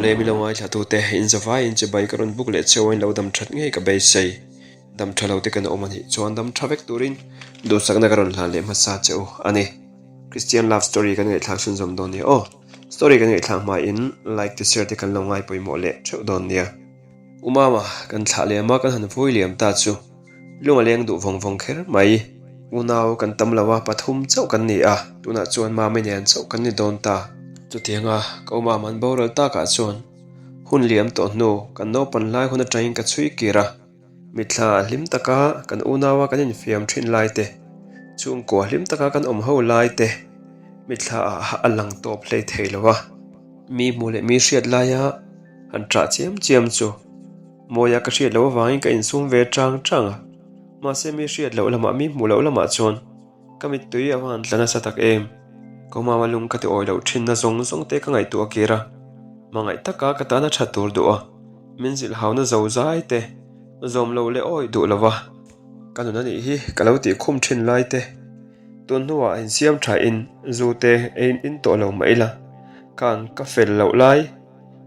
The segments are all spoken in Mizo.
Awle mi lo ngaithlatute in zavai in chibai ka rawn buk leh cheu a in lo dam that ngei ka beisei. Dam tha lo te kan awm a nih chuan dam tha vek turin duhsakna ka rawn hlan leh hmasa che u a ni. Christian love story kan ngaihthlak chhunzawm dawn nia aw. Story kan ngaihthlak hmain like te share te kan lo ngai pawimawh leh theuh dawn nia. U Mama, kan thlah lem a kan han vawi liam ta chu lung a leng duh vawng vawng kher mai. Unau kan tam lo a, pathum chauh kan ni a, tunah chuan Mami nen chauh kan ni dawn ta. Chutianga ka U Mama an boral takah chuan hun liam tawh hnu kan naupan lai hun atangin ka chhui kir a. Mitthla hlim taka kan unaua kan infiam thin lai te, chhungkua hlim taka kan awm ho lai te mitthla ah a lang tawp hlei thei lo a. Mi hmuh leh mi hriat laia han ṭah chiam chiam chu mawia ka hriat loh avangin ka insum ve ṭang ṭang a, mahse mi hriat loh lamah mi hmuh loh lamah chuan Ka mittui a van tla nasa tak em? Ka mama lung ka ti awi loh thinna zawng zawng te ka ngaihtuah kir a, hmangaih taka ka tana tha tur duh a, min zilh hauna zo zai te, zawm lo leh awi duh lova ka nun anih hi ka lo tih khum thin lai te, tun hnuah insiam tha in zu te ei in tawh lo mah ila, khang ka fel loh lai,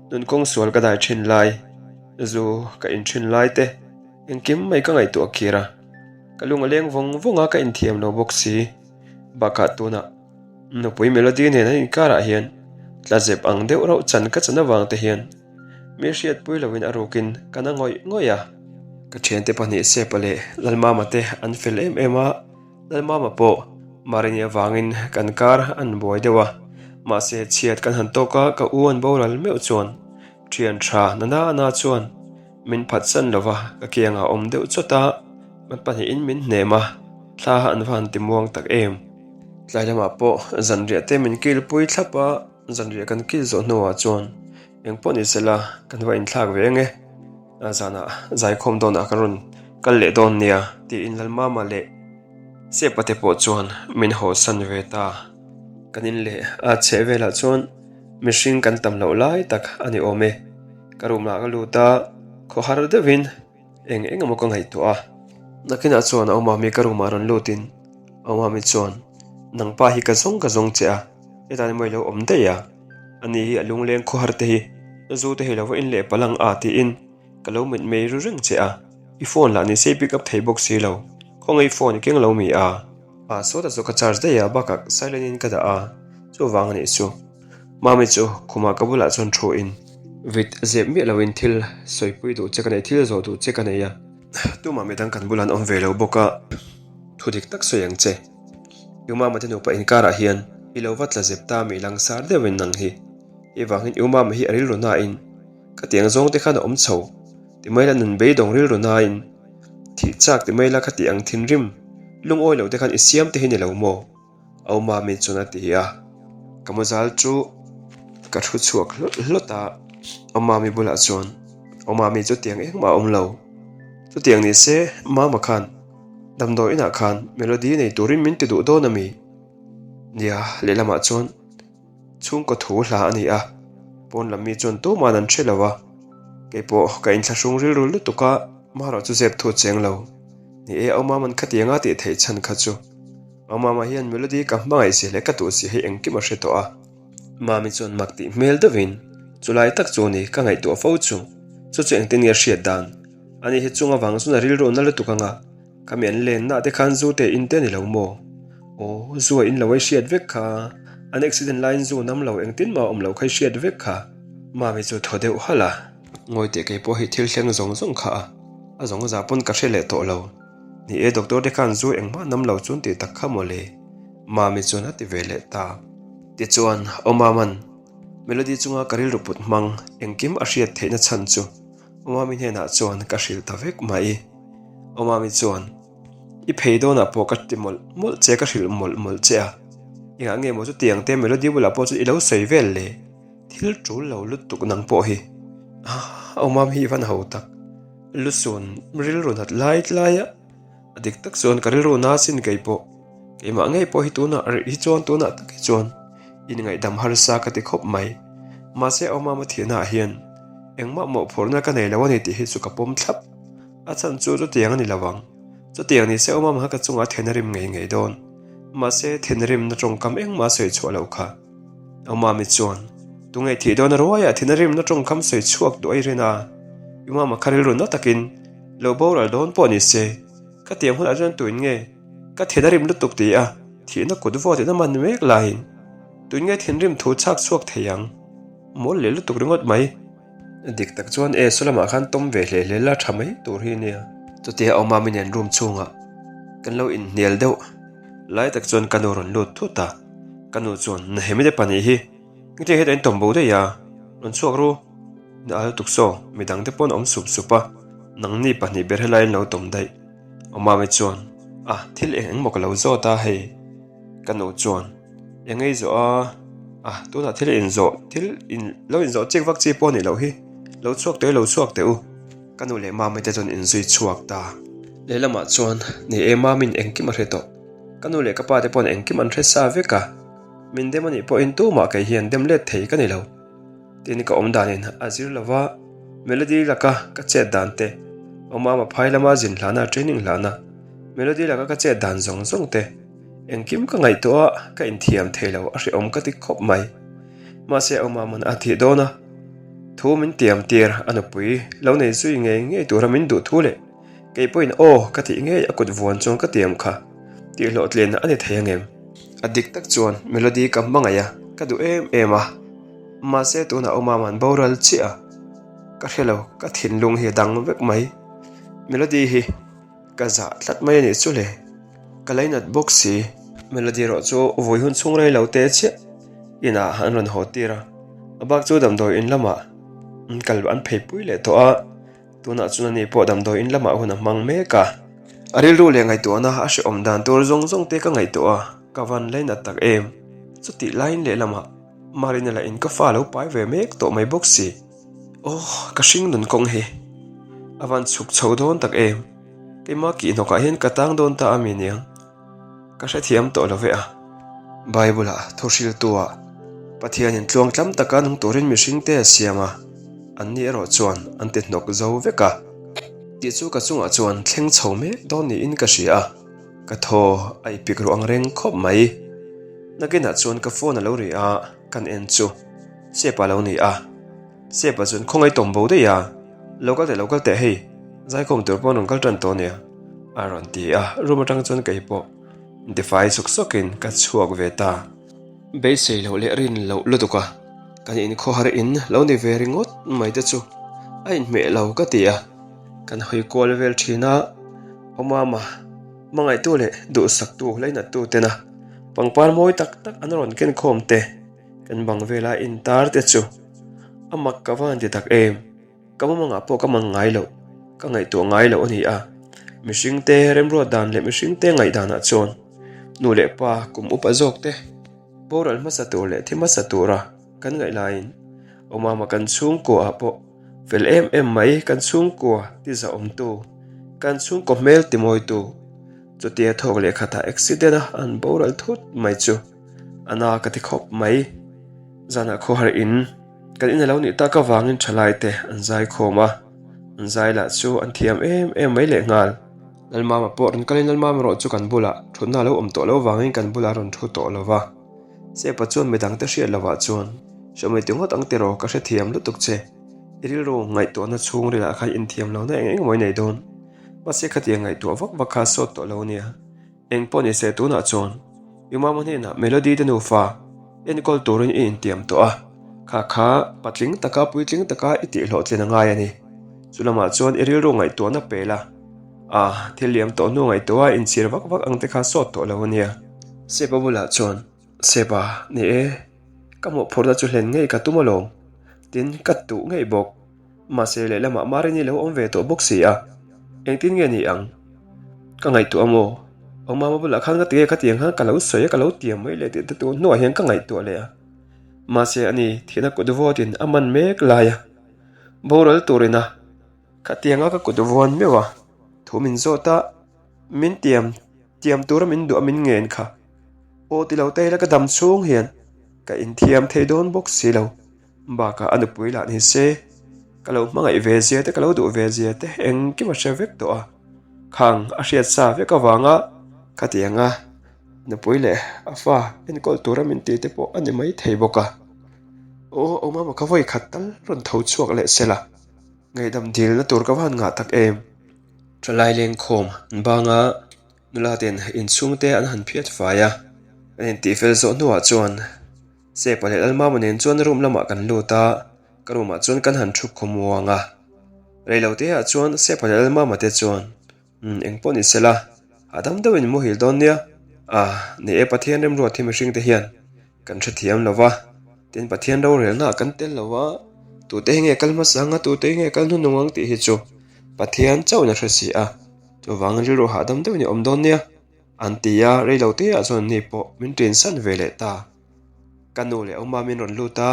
nun kawng sual ka dai thin lai, zu ka in thin lai te engkim mai ka ngaihtuah kir a. Ka lung a leng vawng vawng a, ka inthiam lo bawk si. Bakah tunah nupui Melody nen an inkarah hian tla zep ang deuh rauh chan ka chan avang te hian mi hriatpui loin a rukin ka na ngawih ngawih a. Ka thiante pahnih Sepa leh Lalmama te an fel em em a, Lalmama pawh Marini avangin kan kar an buai deuh a, mahse chhiat kan han tawk a, ka u an boral meuh chuan thian tha na na na chuan Min phatsan lo va, ka kiangah awm deuh chawt a, kan pahnihin min hnem a, thla an va han ti muang tak em. Tlai lamah pawh zanriah te min kil pui thlap a, zanriah kan kil zawh hnuah chuan eng pawh ni sela kan va inthlak ve ang e, zanah zaikhawm dawnah kan rawn kal leh dawn nia tiin Lalmama leh Sepa te pawh chuan min hawsan ve ta. Kan in leh a chheh velah chuan mihring kan tam loh lai tak a ni awm e. Ka room ah ka lut a, khawhar deuhin eng eng emaw ka ngaihtuah a. Nakinah chuan a awmami ka room ah rawn lutin a awmami chuan nangpa hi ka zawng ka zawng che a, hetah emaw i lo awm daih a, ani hi a lungleng khawhar te hi zu te hi lo va in leh palh ang a tiin ka lo mit mei ru reng che a, i phone lah ni se i pick up thei bawk si lo, khawngaih i phone i keng lo mi a? A sawtah chu ka charge daih a, bakah silent in ka dah a, chuvang a nih chu. Mami chu khumah ka bulah chuan thu in. Vit zep miah lo in thil sawipui duh che ka nei, thil zawh duh che ka nei a. Tumah midang kan bulah an awm ve lo bawk a, thu dik tak sawi ang che. I mama te nupa inkarah hian i lo va tla zep ta mi langsar deuh in nang hi. I vangin i mama hi a rilru nain ka tiang zawng te khan a awm chho ti mai la nun beidawng rilru nain thih chak ti mai la ka tih ang thinrim lungawi lo te khan i siam te hi ni lo maw? Aumami chuan a ti a, ka mawzal chu ka thu chhuak hlawt hlawt a, Aumami bulah chuan Aumami chu tiang engmah a awm lo, chutiang ni se Mama khan damdawi inah khan Melody nei turin min ti duh dawn a mi? Nia, lehlamah chuan chhungkaw thu hla a ni a, pawn lam mi chuan tuman an hre lo a, keipawh ka inthlahrung rilru lutuk a, marawh chu zep thu cheng lo, ni e Aumaman khatianga tih theih chhan kha chu. Mama hian Melody ka hmangaih si leh ka tuh si hei engkim a hre tawh a. Mami chuan mak tih hmel deuhin, Chulai tak chu ni, ka ngaihtuah fo chu. Chu chu engtin nge a hriat dan? Ani hi chung avang chuan a rilru na lutuk anga, Khami an lenna te khan zu te in te ni lo maw? Aw, zu a in lo ai hriat vek kha. An accident laiin zu nam lo engtin mah a awm lo kha i hriat vek kha. Mami chu thaw deuh halh a. Ngawi teh kei pawh hi thil thleng zawng zawng kha a, a zawng zah pawn ka hre leh tawh lo. Ni e, doctor te khan zu engmah nam lo chuan tih tak kha maw le? Mami chuan a ti ve leh ta. Tichuan, Aw Maman, Melody chunga ka rilru put hmang engkim a hriat theihna chhan chu Aw Mami hnenah chuan ka hrilh ta vek mai. Aw Mami chuan, I phei dawnah pawh ka ti mawlh mawlh che, ka hrilh mawlh mawlh che a. Engah nge maw chutiang te Melody bulah pawh chu i lo sawi vel le? Thil tul lo lutuk nang pawh hi. Aw Mami hi i van ho tak. Lusun rilru nat lai lai a, a dik tak chuan ka rilru na sin kei pawh, keimah ngei pawh hi tunah rih hi chuan tunah tak hi chuan inngaihdam harsa ka ti khawp mai. Mahse Awmama thianah hian engmah mawhphurhna ka nei lo a ni tih hi chu ka pawm thlap. A chhan chu chutiang a ni lo ang. Chutiang ni se Awmama kha ka chungah then a rim ngei ngei dawn. Mahse thinrimna tawngkam engmah sawi chhuah loh kha. Awmami chuan. Tunge thih dawn a ruaiah thina rimna tawngkam sawi chhuak duh a i rin a, i mama kha rilru na takin lo boral dawn pawh ni se, ka tiang hunah chuan tuin nge ka thina rim lutuk ti a thihna kut vawt in a man mek laiin tuin nge thinrim thu chhak chhuak thei ang? Mawl leh lutuk ringawt mai. Dik tak chuan e saw lamah khan tawm ve hle hle la tha mai tur hi nia. Chutia Awmami nen room chhungah kan lo inhnial deuh lai tak chuan ka nu rawn lut thut a, ka nu chuan Nahemite pahnih hi Engtiang hian in tawm bo daih a, rawn chhuak ru. Na a lutuk saw, midang te pawn awm sup sup a, nangni pahnih ber helai in lo tawm daih. Awmami chuan, A, thil eng eng maw ka lo zawt a hei? Ka nu chuan, Eng ei zawh a, a, tunah thil in zawh, thil in lo in zawh chik vak chi pawh a nih loh hi, lo chhuak teh u, lo chhuak teh u. Ka nu leh Mami te chuan in zui chhuak ta. Lehlamah chuan, Ni e, Mami'n engkim a hre tawh. Ka nu leh ka pa te pawn engkim an hre sa vek a. Min dem anih pawhin tumah kei hian dem let thei ka ni lo. Tin ka awm danin a zir lova, Melody laka ka chet dan te, Awmama phai lama zin hlana training hlana Melody laka ka chet dan zawng zawng te, engkim ka ngaihtuah a, ka inthiam thei lo a hrehawm ka ti khawp mai. Mahse Awmaman a thih dawn a, thu min tiam tir a nupui lo nei zui ngei ngei tura min duh thu leh Kei pawhin aw ka tih ngei a kut vuan chuan ka tiam kha tih hlawhtlin a ni thei angem? A dik tak chuan Melody ka hmangaih a, ka duh em em a. Mahse tunah awm an boral chiah a, ka hre lo, ka thinlung hi a dang vek mai. Melody hi ka zah tlat mai a nih chu le, ka lainat bawk si. Melody erawh chu vawi hun chhung rei lo te chiah inah an rawn haw tir a, a bak chu damdawi in lamah an kal an pheipui leh tawh a. Tunah chuan ani pawh damdawi in lamah hun a hmang mek a. A rilru leh ngaihtuahna a hrehawm dan tur zawng zawng te ka ngaihtuah a, ka van lainat tak em. Chutih laiin lehlamah Marina lah in ka fa lo pai ve mek tawh mai bawk si. Aw, ka hring nun kawng hi a van chhuk chho dawn tak em. Keimah kihhnawkah hian ka tang dawn ta a mi niang. Ka hrethiam tawh lo ve a. Bible-ah thu hriltu-ah Pathianin tluang tlam taka nung turin mihringte a siam a, anni erawh chuan an ti hnawk zo vek a. Tih chu ka chungah chuan thleng chho mek dawn niin ka hria a, ka thaw a ipik ruh ang reng khawp mai. Nakinah chuan ka phone a lo ri a, kan en chu Sepa lo ni a. Sepa chuan khawngaih tawm bo daih a, Lo kal teh, lo kal teh hei, zaikhawm tur pawh an rawn kal tan tawh nia, a rawn ti a, room atang chuan kei pawh intifai sawk sawkin ka chhuak ve ta. Beisei loh leh rin loh lutuk a, kan inkhawhar in lo ni ve ringawt mai te chu a inhmeh lo ka ti a, kan hawi kual vel thin a, Awmama hmangaihtu leh duhsaktu lainattu tena pangpar mawi tak tak an rawn kenkhawm te, Kan bang vela intar te chu a mak ka van ti tak em? Ka mumangah pawh ka mang ngai loh, ka ngaihtuah ngai loh a ni a. Mihringte remruat dan leh mihringte ngaihdanah chuan nu leh pa kum upa zawk te boral hmasa tur leh thi hmasa tura kan ngaih laiin awmama kan chhungkuaah pawh fel em em mai kan chhungkua ti zahawmtu, kan chhungkaw hmel ti mawitu chutia thawk leh khatah accident a an boral thut mai chu. A na ka ti khawp mai. Zanah khawhar in kan in a lo nih tak avangin thalai te an zai khawm a, an zai lah chu an thiam em em mai leh nghal. Lalmama pawh rawn kalin Lalmama erawh chu kan bulah thutna a lo awm tawh lo vangin kan bulah a rawn thu tawh lo va. Sepa chuan midang te hriat lovah chuan, Hriamei ti ngawt ang tiraw ka hrethiam lutuk che. I rilru ngaihtuahna chhungrilah khan inthiam lohna eng eng emaw i nei dawn. Mahse khatiang ngaihtuah vak vak kha a sawt tawh lo ania. Eng pawh ni se tunah chuan i mama hnenah Melody te nufa enkawl turin i intiam tawh a, kha kha patling taka puitling taka i tihhlawhtlin a ngai a ni. Chu lamah chuan i rilru ngaihtuahna pe la, a thil liam tawh hnu ngaihtuah a inchhir vak vak ang te kha sawt tawh lo a nia. Sepa bulah chuan, Sepa, ni e, ka mawhphurhna chu hlen ngei ka tum alawm, tin ka tuh ngei bawk. Mahse lehlamah Marini lo awm ve tawh bawk si a, engtin nge ni ang? Ka ngaihtuah maw? Aw mama bulah khan ka ti nge khatiang khan ka lo sawi a, ka lo tiam mai leh tih te tur hnuah hian ka ngaihtuah leh a. Mahse ani thihna kut vawtin a man mek lai a, boral turin a khatianga ka kut vuan meuh a, thu min zawt a, min tiam tiam tura min duh a min ngen kha. Aw ti lo ta ila ka dam chhung hian ka inthiam thei dawn bawk si lo. Bakah a nupui lah ni se, ka lo hmangaih ve zia te, ka lo duh ve zia te engkim a hre vek tawh a. Khang a hriat sa vek avanga khatianga nupui leh a fa enkawl tura min tih te pawh a ni mai thei bawk a. Aw, Awmama ka vawi khat tal rawn tho chhuak leh sela, ngaihdam dilna tur ka va han ngah tak em? Thalai lengkhawm an bang a, nula ten inchhungte an han phiat fai a, an intihfel zawh hnuah chuan Sepa leh Lalmama nen chuan room lamah kan lut a, ka room ah chuan kan han thu khawmuang a. Reilote ah chuan Sepa leh Lalmama te chuan Umm engpawh ni sela, hahdam deuhin muhil dawn nia. Ah, ni e Pathian remruat hi mihring te hian kan hrethiam lo va, tin Pathian rorelna ah kan tel lo va, tute hi nge kal hmasa ang a, tute hi nge kal hnunung ang tih hi chu Pathian chauhin a hre si a, chuvangin rilru hahdam deuhin i awm dawn nia an ti a, reilo te ah chuan ni pawh min ṭinsan ve leh ta. Ka nu leh Awma min rawn lut a.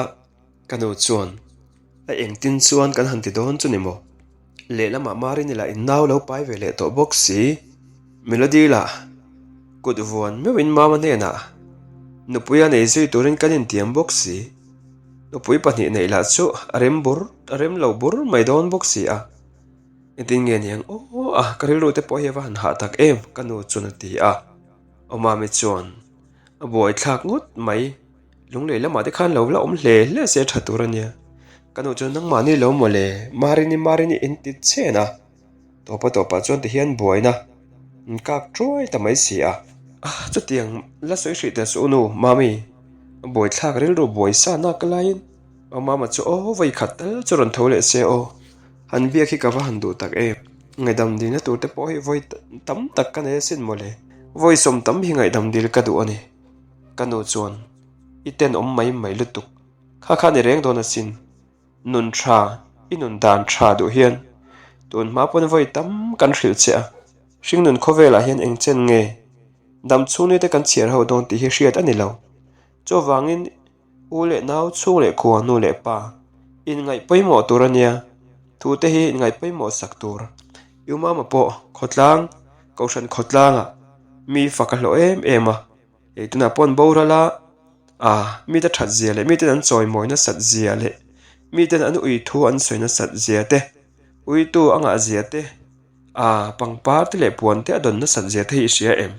Ka nu chuan, A engtin chuan kan han ti dawn chu ni maw? Lehlamah Marini lah in nau lo pai ve leh tawh bawk si. Melody lah kut vuan meuhin Mama hnenah nupui a nei zui turin kan intiam bawk si. Nupui pahnih neih lah chu a rem bur a rem lo bur mai dawn bawk si a. Engtin nge niang aw a, ka rilru te pawh hi a va han hah tak em ka nu chuan a ti a. Awmami chuan a buaithlak ngawt mai. Lunglei lamah te khan lo la awm hle hle se tha tur a nia. Ka nu chuan nangmahni lo maw le, Marini Marini in ti chen a. Tawpa tawpah chuan tihian buaina an kak tuai ta mai si a. Ah, chutiang la sawi hrih teh suh u nu, Mami. A buaithlak rilru buai sa nak laiin aw Mama chu aw vawi khat tal chu rawn tho leh se aw. Han biak hi ka va han duh tak em. Ngaihdam dilna tur te pawh hi vawi tam tak ka nei asin maw le. Vawi sawm tam hi ngaihdam dil ka duh a ni. Ka nu chuan, I tenawm mai mai lutuk, kha kha ni reng dawn asin. Nun tha, i nun dan tha duh hian tun hma pawn vawi tam kan hrilh che a, hringnun khawvelah hian eng chen nge dam chhung nite kan chhiar ho dawn tih hi hriat a ni lo. Chuvangin u leh nau chhung leh khua nu leh pa inngaih pawimawh tur a nia, thute hi inngaih pawimawh sak tur. I umama pawh khawtlang, kohhran khawtlangah mi fak a hlawh em em a. Hei tunah pawh an boral a, ah mite that zia leh miten an chawimawi nasat zia leh miten an ui thu an sawi nasat zia te, uitu a ngah zia te, ah pangpar te leh puan te a dawn nasat zia te hi i hria em?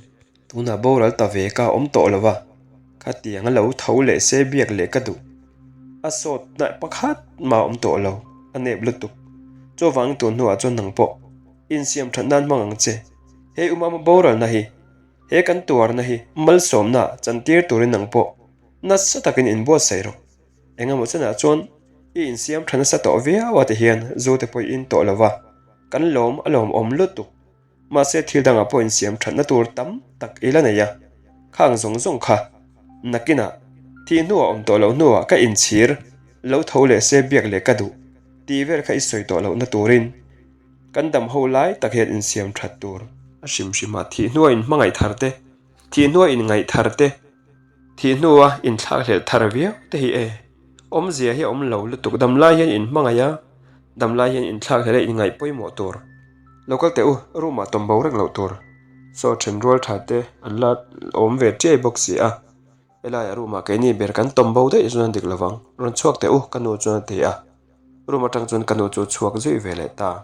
Tunah boral ta ve ka awm tawh lo va, khatiang a lo tho leh se biak leh ka duh. A sawt hnaih pakhat mah a awm tawh lo, a nep lutuk. Chuvangin tun hnuah chuan nang pawh insiam that nan hmang ang che. Hei umama boralna hi. He kan tuarna hi malsawmna chantir turin nang pawh nasa takin inbuatsaih rawh. Engemaw chenah chuan i insiam tha nasa tawh viau a ti hian zu te pawh i in tawh lo va, kan lawm a lawmawm lutuk. Mahse thil dangah pawh insiam thatna tur tam tak i la nei a, khang zawng zawng kha nakinah thih hnuah awm tawh loh hnuah ka inchhir lo tho leh se biak leh ka duh tih vel kha i sawi tawh lohna turin Kan dam ho lai tak hian insiam that tur. A hrim hrimah thih hnua inhmangaih thar te, thih hnua inngaih thar te, thih hnua inthlakhlelh thar viau te hi e. Awmzia hi a awm lo lutuk. Dam lai hian inhmangaih a, dam lai hian inthlakhlelh a inngaih pawimawh tur. Lo kal teh u, room ah tawm bo reng loh tur. Saw then rual tha te an la awm ve chiai bawk si a. Helaiah room ah keini ber kan tawm bo daih chuan a dik lovang. Rawn chhuak teh u, ka nu chuan a ti a. Room atang chuan ka nu chu chhuak zui ve leh ta.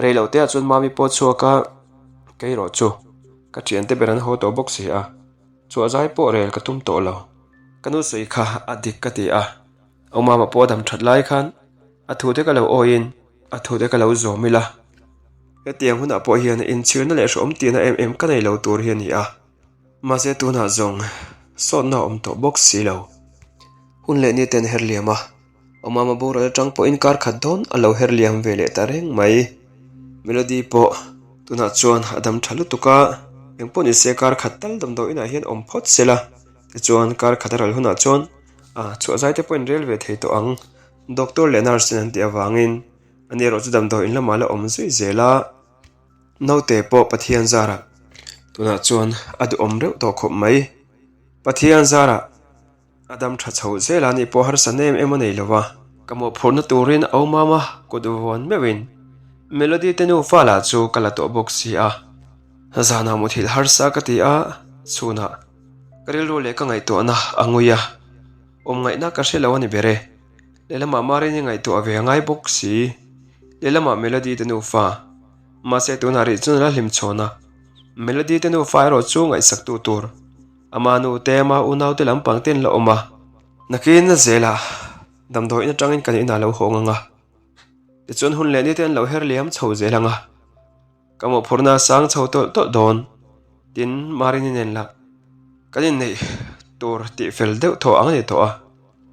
Rei lo teah chuan mami pawh a chhuak a, kei erawh chu ka thiante ber an haw tawh bawk si a, chhuah zai pawh rel ka tum tawh lo. Ka nu sawi kha a dik ka ti a, aw mama pawh a dam that lai khan a thu te ka lo awiin a thu te ka lo zawm ila. Hetiang hunah pawh hian inchhirna leh hrehawm tihna em em ka nei lo tur hi a ni a. Mahse tunah zawng sawtna a awm tawh bawk si lo. Hun leh ni ten her liam a. Awmama boral atang pawhin kar khat dawn a lo her liam ve leh ta reng mai. Melody pawh tunah chuan a dam tha lutuk a, engpawh ni se kar khat tal damdawi inah hian awm phawt se la, tichuan kar khat a ral hunah chuan a chhuah zai te pawhin rel ve thei tawh ang. Doctor leh nurse ten an tih avangin ani erawh chu damdawi in lamah la awm zui zel a, naute pawh Pathian zarah tunah chuan a duhawm reuh tawh khawp mai. Pathian zarah. A dam tha chho zel a nih pawh harsa nem em a nei lo a. Ka mawhphurhna turin a awm a, kut vuan meuhin Melody te nufa lah chu ka la tawh bawk si a. Zanah muthilh harsa ka ti a, chhunah ka rilru leh ka ngaihtuahna a ngui a, awm ngaihna ka hre lo a ni ber e. Lehlamah Marini ngaihtuah ve a ngai bawk si. Lehlamah Melody te nufa, mahse tunah rih chuan a la hlim chhawn a, Melody te nufa erawh chu ngaihsaktu tur. Ama nu te, ama unau te lampang te an la awm a. Nakin zelah. Damdawiin atangin kan inah lo hawng ang a, tichuan hun leh nite an lo her liam chho zel ang a, ka mawhphurhna a sang chho tawlh tawlh dawn. Tin, Marini nen lah kan inneih tur tih fel deuh thaw ang a ni tawh a,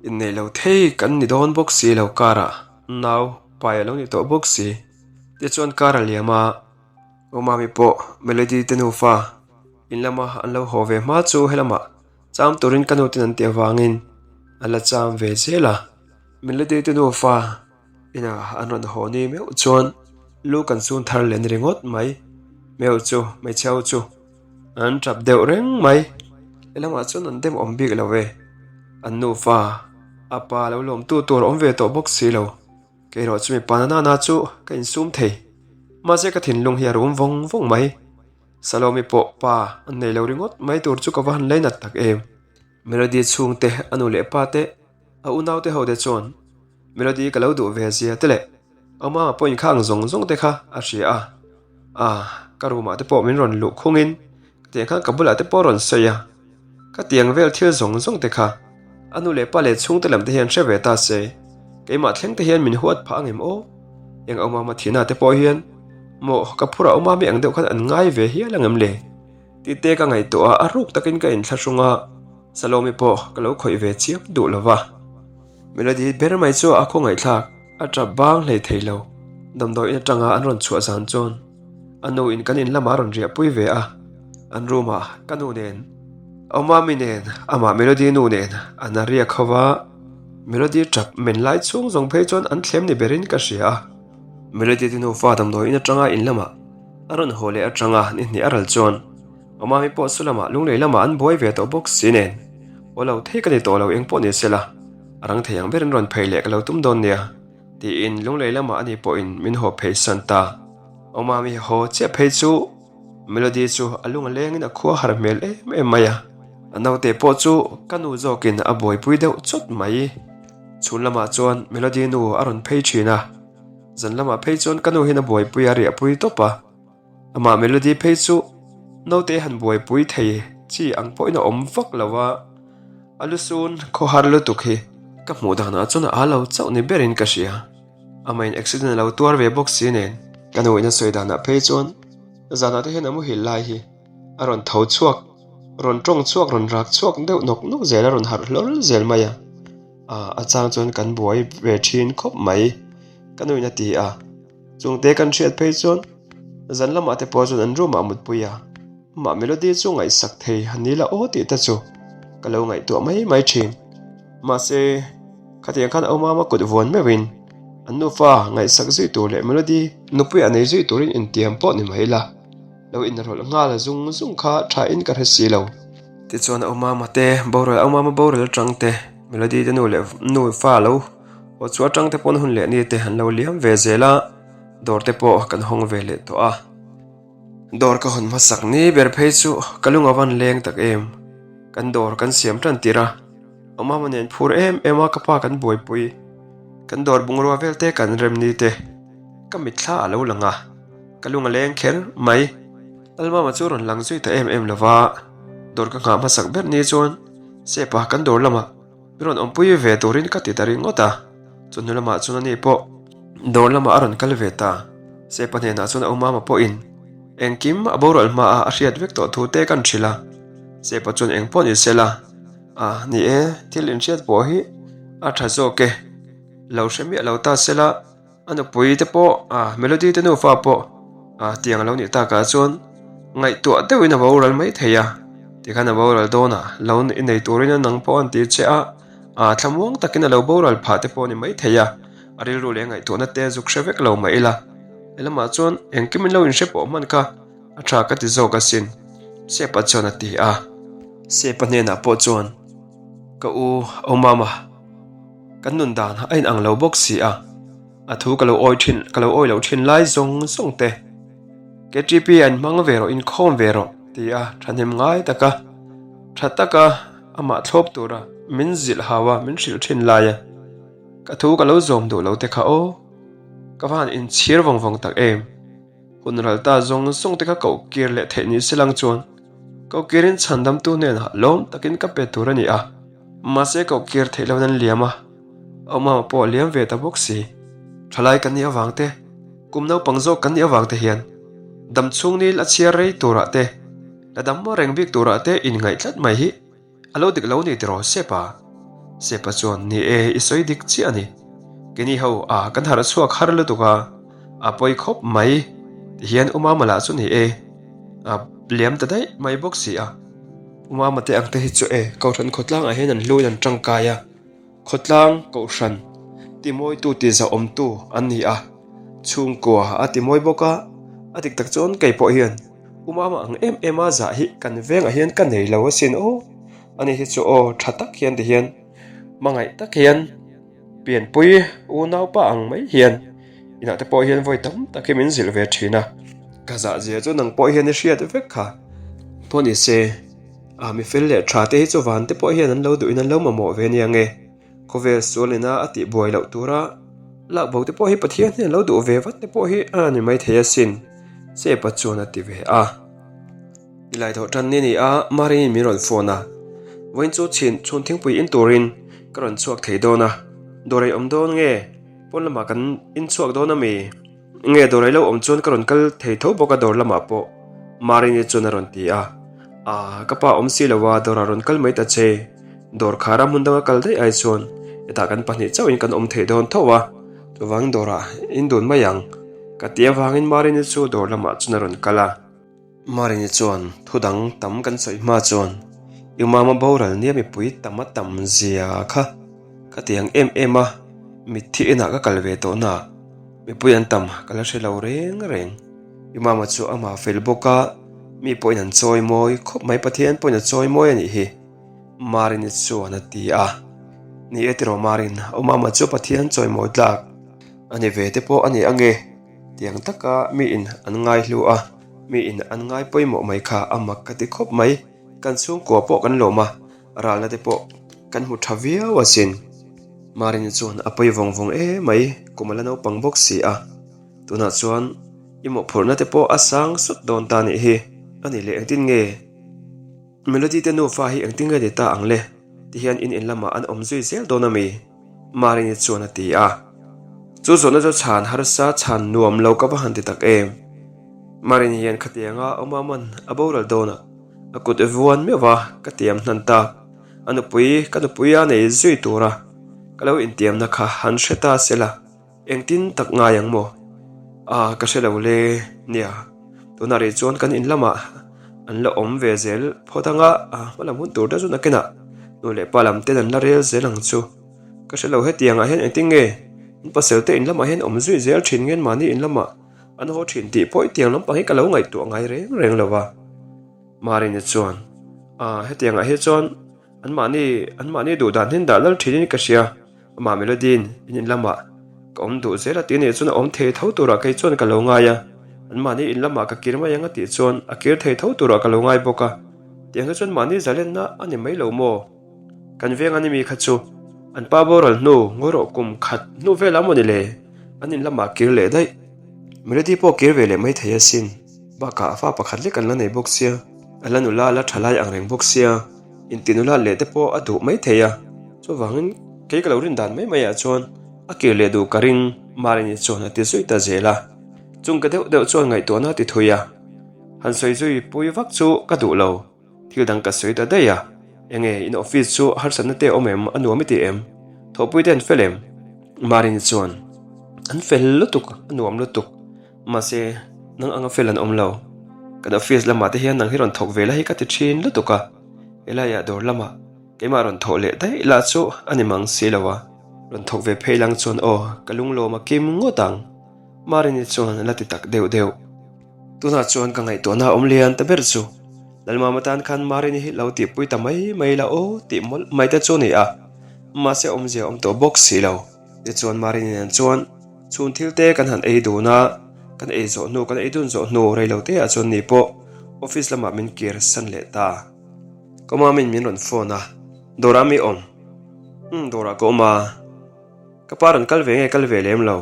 inneih lo thei kan ni dawn bawk si lo karah nau pai a lo ni tawh bawk si. Tichuan kar a liam a, U Mami pawh Melody te nufa in lama an lo haw ve hma chu helamah Cham turin ka nu ten an tih avangin a la cham ve zel a, Melody te nufa inah an rawn haw ni meuh chuan lu kan sun thar leh ni ringawt mai. Meuh chu hmeichhe ho chu an tap deuh reng mai, helamah chuan an dem awm bik lo ve, an nufa a pa lo lawmtu tur awm ve tawh bawk si lo, kei erawh chu mipa na nana chu ka insum thei, mahse ka thinlung hi a rum vawng vawng mai. Salome pawh pa an nei lo ringawt mai tur chu ka va han lainat tak em. Melody chhungte, a nu leh pa te, a unaute ho te chuan Melody ka lo duh ve zia te leh a mama pawhin kha ang zawng zawng te kha a hria a. Ah, ka room ah te pawh min rawn luh khungin ka tiang khan ka bulah te pawh a rawn sawi a. Ka tiang vel thil zawng zawng te kha a nu leh pa leh chhungte lam te hian hre ve ta se, keimah thleng te hian min huat phah ang em aw? Eng awmama thihna te pawh hian maw ka phurah awmami ang deuh khan an ngai ve hial ang em le? Tih te ka ngaihtuah a, a ruk takin ka inthlahrung a, Salome pawh ka lo khawih ve chiam duh lo va. Melody ber mai chu a khawngaihthlak, a tap bang hlei thei lo. Damdawiin atanga an rawn chhuah zan chuan a nu in kan in lamah a rawn riahpui ve a, an room ah ka nu nen, Awmami nen, amah Melody nu nen an a riak ho va, Melody tap men lai chhung zawng phei chuan an thlem ni berin ka hria a. Melody te nufa damdawiin atanga in lamah a rawn haw leh atanga ni hnih a ral chuan Awmami pawh chu lamah lunglei lamah an buai ve tawh bawk si nen, aw lo thei ka ni tawh lo eng pawh ni se la, a rang thei ang berin rawn phei leh ka lo tum dawn nia, tiin lunglei lamah ani pawhin min haw phei san ta. Awmami haw chiah phei chu Melody chu a lung a lengin a khua har hmel em em mai a, a naute pawh chu ka nu zawkin a buaipui deuh chawt mai. Chhun lamah chuan Melody nu a rawn phei thin a, zan lamah phei chuan ka nu hian a buaipui a riahpui tawp a. Amah Melody phei chu naute han buaipui thei chi ang pawhin a awm vak lo a, a lusun khawhar lutuk hi ka hmuh danah chuan a lo chauh ni berin ka hria. Amahin accident a lo tuar ve bawk si nen. Ka nu in a sawi danah phei chuan zanah te hian a muhil lai hi a rawn tho chhuak, rawn tawng chhuak, rawn rak chhuak deuh nawk nawk zel a, rawn harh hlawl zel mai a. Aa a chang chuan kan buai ve thin khawp mai ka nu in a ti a. Chungte kan hriat phei chuan zan lamah te pawh chuan an room ah mutpui a. Amah Melody chu ngaihsak thei han ni la aw tih te chu ka lo ngaihtuah mai mai thin. Mahse, khatiang khan Aumama kut vuan meuhin an nufa ngaihsak zui tur leh Melody nupui a nei zui turin intiam pawh ni mai la, lo inrawlh nghal zung zung kha tha in ka hre si lo. Tichuan Aumama te boral Aumama boral atang te Melody te nu leh nufa lo haw chu atang te pawn hun leh ni te an lo liam ve zel a, dawr te pawh kan hawng ve leh tawh a. Dawr ka hawn hmasak ni ber phei chu ka lung a van leng tak em. Kan dawr kan siam tan tir a, Awmama nen phur em em a ka pa kan buaipui. Kan dawr bungrua vel te kan rem ni te ka mitthla a lo lang a, ka lung a leng kher mai. Lalmama chu rawn lang zui ta em em lo va, dawr ka nghah hmasak ber ni chuan Sepa kan dawr lamah Mi rawn awmpui ve turin ka ti ta ringawt a, chawhnu lamah chuan ani pawh dawr lamah a rawn kal ve ta. Sepa hnenah chuan a umama pawhin engkim a boral hmaah a hriat vek tawh thu te kan hrilh a, Sepa chuan eng pawh ni se la, A ni e, thil inhriat pawh hi a tha zawk e, lo hre miah lo ta se la, A nupui te pawh a Melody te nufa pawh a tiang a lo nih takah chuan ngaihtuah deuhin a boral mai thei a, tikhan a boral dawn a, lo i nei turin a nang pawh an ti che a, a thlamuang takin a lo boral phah te pawh a ni mai thei a, a rilru leh ngaihtuahna te zuk hre vek lo mah ila, helamah chuan engkim in lo inhre pawh hman kha a tha ka ti zawk asin, Sepa chuan a ti a. Sepa hnenah pawh chuan ka u Awmama. Kan nun dan a inang lo bawk si a, a thu ka lo awi thin, ka lo awi loh thin lai zawng zawng te. KTP an hmang ve rawh, inkhawm ve rawh ti a thahnem ngai taka tha taka amah thlawp tura min zilh hau a, min hrilh thin lai a, ka thu ka lo zawm duh lo te kha aw, ka va han inchhir vawng vawng tak em. Hun ral ta zawng zawng te kha koh kir leh theih ni se lang chuan koh kirin chhandamtu hnenah lawm takin ka pe tur a ni a, mahse koh kir theih loin an liam a. A awmama pawh a liam ve ta bawk si. Thalai kan nih avang te, kum naupang zawk kan nih avang te hian dam chhung nil a chhiar rei turah te, la dam reng bik turah te inngaih tlat mai hi a lo dik lo ni tiraw Sepa? Sepa chuan, Ni e, i sawi dik chiah a ni. Keini ho a kan harh chhuak har lutuk a, a pawi khawp mai ti hian Umama lah chu ni e, a liam ta daih mai bawk si a. Umama te ang te hi chu e, Kohhran khawtlangah hian an hluin an tangkai a. Khawtlang Kohhran timawitu ti zahawmtu an ni a, chhungkua a timawi bawk a, a dik tak chuan kei pawh hian Umama ang em em a zah hi kan vengah hian ka nei lo asin aw, ani hi chu aw tha tak hian ti hian hmangaih tak hian pianpui unaupa ang mai hian inah te pawh hian vawi tam tak hi min zilh ve thin a, ka zah zia chu nang pawh hian i hriat vek kha pawh ni se. A mi fel leh tha te hi chu van te pawh hian an lo duhin an lo mamawh ve ania nge? Khawvel sual ina a tih buai loh tura lak bo te pawh hi Pathian hian lo duh ve vat te pawh hi a ni maithei asin, Sepa chuan a ti ve a. Nilai thawh tan ni ni a, Mariin min rawn phone a, Vawiin chu chhin chhun thingpui in turin ka rawn chhuak thei dawn a, dawr ei awm dawn nge? Pawn lamah kan in chhuak dawn ami? Nge dawr ei lo awm chuan ka rawn kal thei tho bawk a dawr lamah pawh Marini chuan a rawn ti a. Aaa ka pa awm si lo a dawrah rawn kal mai ta che. Dawr khara hmun danga kal daih ai chuan hetah kan pahnih chauhin kan awm thei dawn tho a, chuvangin dawrah in dun mai ang ka ti avangin Marini chu dawr lamah chuan a rawn kal a. Marini chuan thu dang tam kan sawi hma chuan i mama boral nia mipui tam a tam zia kha ka ti ang em em a, mitthi inah ka kal ve tawh na mipui an tam ka la hre lo reng reng. I mama chu amah fel bawk a, mi pawhin an chawi mawi khawp mai Pathian pawhin a chawi mawi a nih hi Marini chuan a ti a. Ni e tiraw Marin, u mama chu Pathian chawi mawi tlak a ni ve te pawh a ni ange. Tiang taka miin an ngai hlu a, miin an ngai pawimawh mai kha a mak ka ti khawp mai. Kan chhungkua pawh kan lawm a, ralna te pawh kan hmu tha viau asin. Marini chuan a pawi vawng vawng em mai, kum a la naupang bawk si a. Tunah chuan i mawhphurhna te pawh a sang sut dawn ta nih hi. A nih leh engtin nge? Melody te nufa hi engtin nge ni ta ang le? Ti hian in in lamah an awm zui zel dawn a mi? Marini chuan a ti a. Chu zawhna chu chhan harsa chhan nuam lo ka va han ti tak em. Marini hian khatianga awm a man a boral dawn a, a kut vuan meuh va ka tiam hnan tak. A nupui ka nupui a nei zui tura ka lo intiamna kha han hre ta se la. Engtin tak ngai ang maw? Ah, ka hre lo le, nia. Tunah rih chuan kan in lamah an la awm ve zel phawt ang a, ah, hma lam hun tur te chu nakinah nu leh pa lam ten an la rel zel ang chu. Ka hre lo hetiangah hian engtin nge an pasal te in lamah hian awm zui zel thin ngen mahni in lamah an haw thin tih pawh hetiang lampang hi ka lo ngaihtuah ngai reng reng lo va. Marini chuan, Ah, hetiangah hi chuan Anmahni, anmahni duh dan hian dah lal thin in ka hria. Amah Melody-in in in lamah ka awm duh zel a tih anih chuan a awm thei tho turah kei chuan ka lo ngai a. Anmahni in lamah ka kir mai ang a tih chuan a kir thei tho turah ka lo ngai bawk a. Tiang hi chuan mahni zalenna a ni mai lo maw? Kan veng a ni mi kha chu an pa boral hnu ngawi rawh kum khat hnu velah maw ni le? An in lamah kir leh daih. Melody pawh kir ve leh mai thei asin. Bakah a fa pakhat lek an la nei bawk sia. A la nula a la tha lai ang reng bawk sia. Intinula leh te pawh a duh mai thei a, chuvangin kei ka lo rin dan mai mai ah chuan a kir leh duh ka ring Marini chuan a ti zui ta zel a, chung ka deuh deuh chuan ngaihtuahna a ti thui a, han sawi zui pui vak chu ka duh lo, thil dang ka sawi ta daih a, enge in office chu harsatna te awm em a nuam i ti em? Thawhpui te an fel em? Marini chuan an fel lutuk a nuam lutuk. Mahse, nang anga fel an awm lo. Kan office lamah te hian nang hi rawn thawk ve la hi ka ti thin lutuk a. Helaiah dawr lamah keimah rawn thawh leh daih lah chu a ni mang si lo a. Rawn thawk ve phei lang chuan aw, ka lunglawm a kim ngawt ang. Marini chuan a la ti tak deuh deuh. Tunah chuan ka ngaihtuahna a awm lian ta ber chu Lalmama tan khan Marini hi lo tihpui ta mai mai la aw tih mawlh mai te chu a ni a. Mahse awmzia a awm tawh bawk si lo. Tichuan Marini nen chuan chhun thil te kan han ei dun a, kan ei zawh hnu kan ei dun zawh hnu rei lo te ah chuan ni pawh office lamah min kir san leh ta. Ka mamin min rawn phone a, dawrah mi awm? Umm dawrah ka awm a, ka pa rawn kal ve nge kal ve lem lo.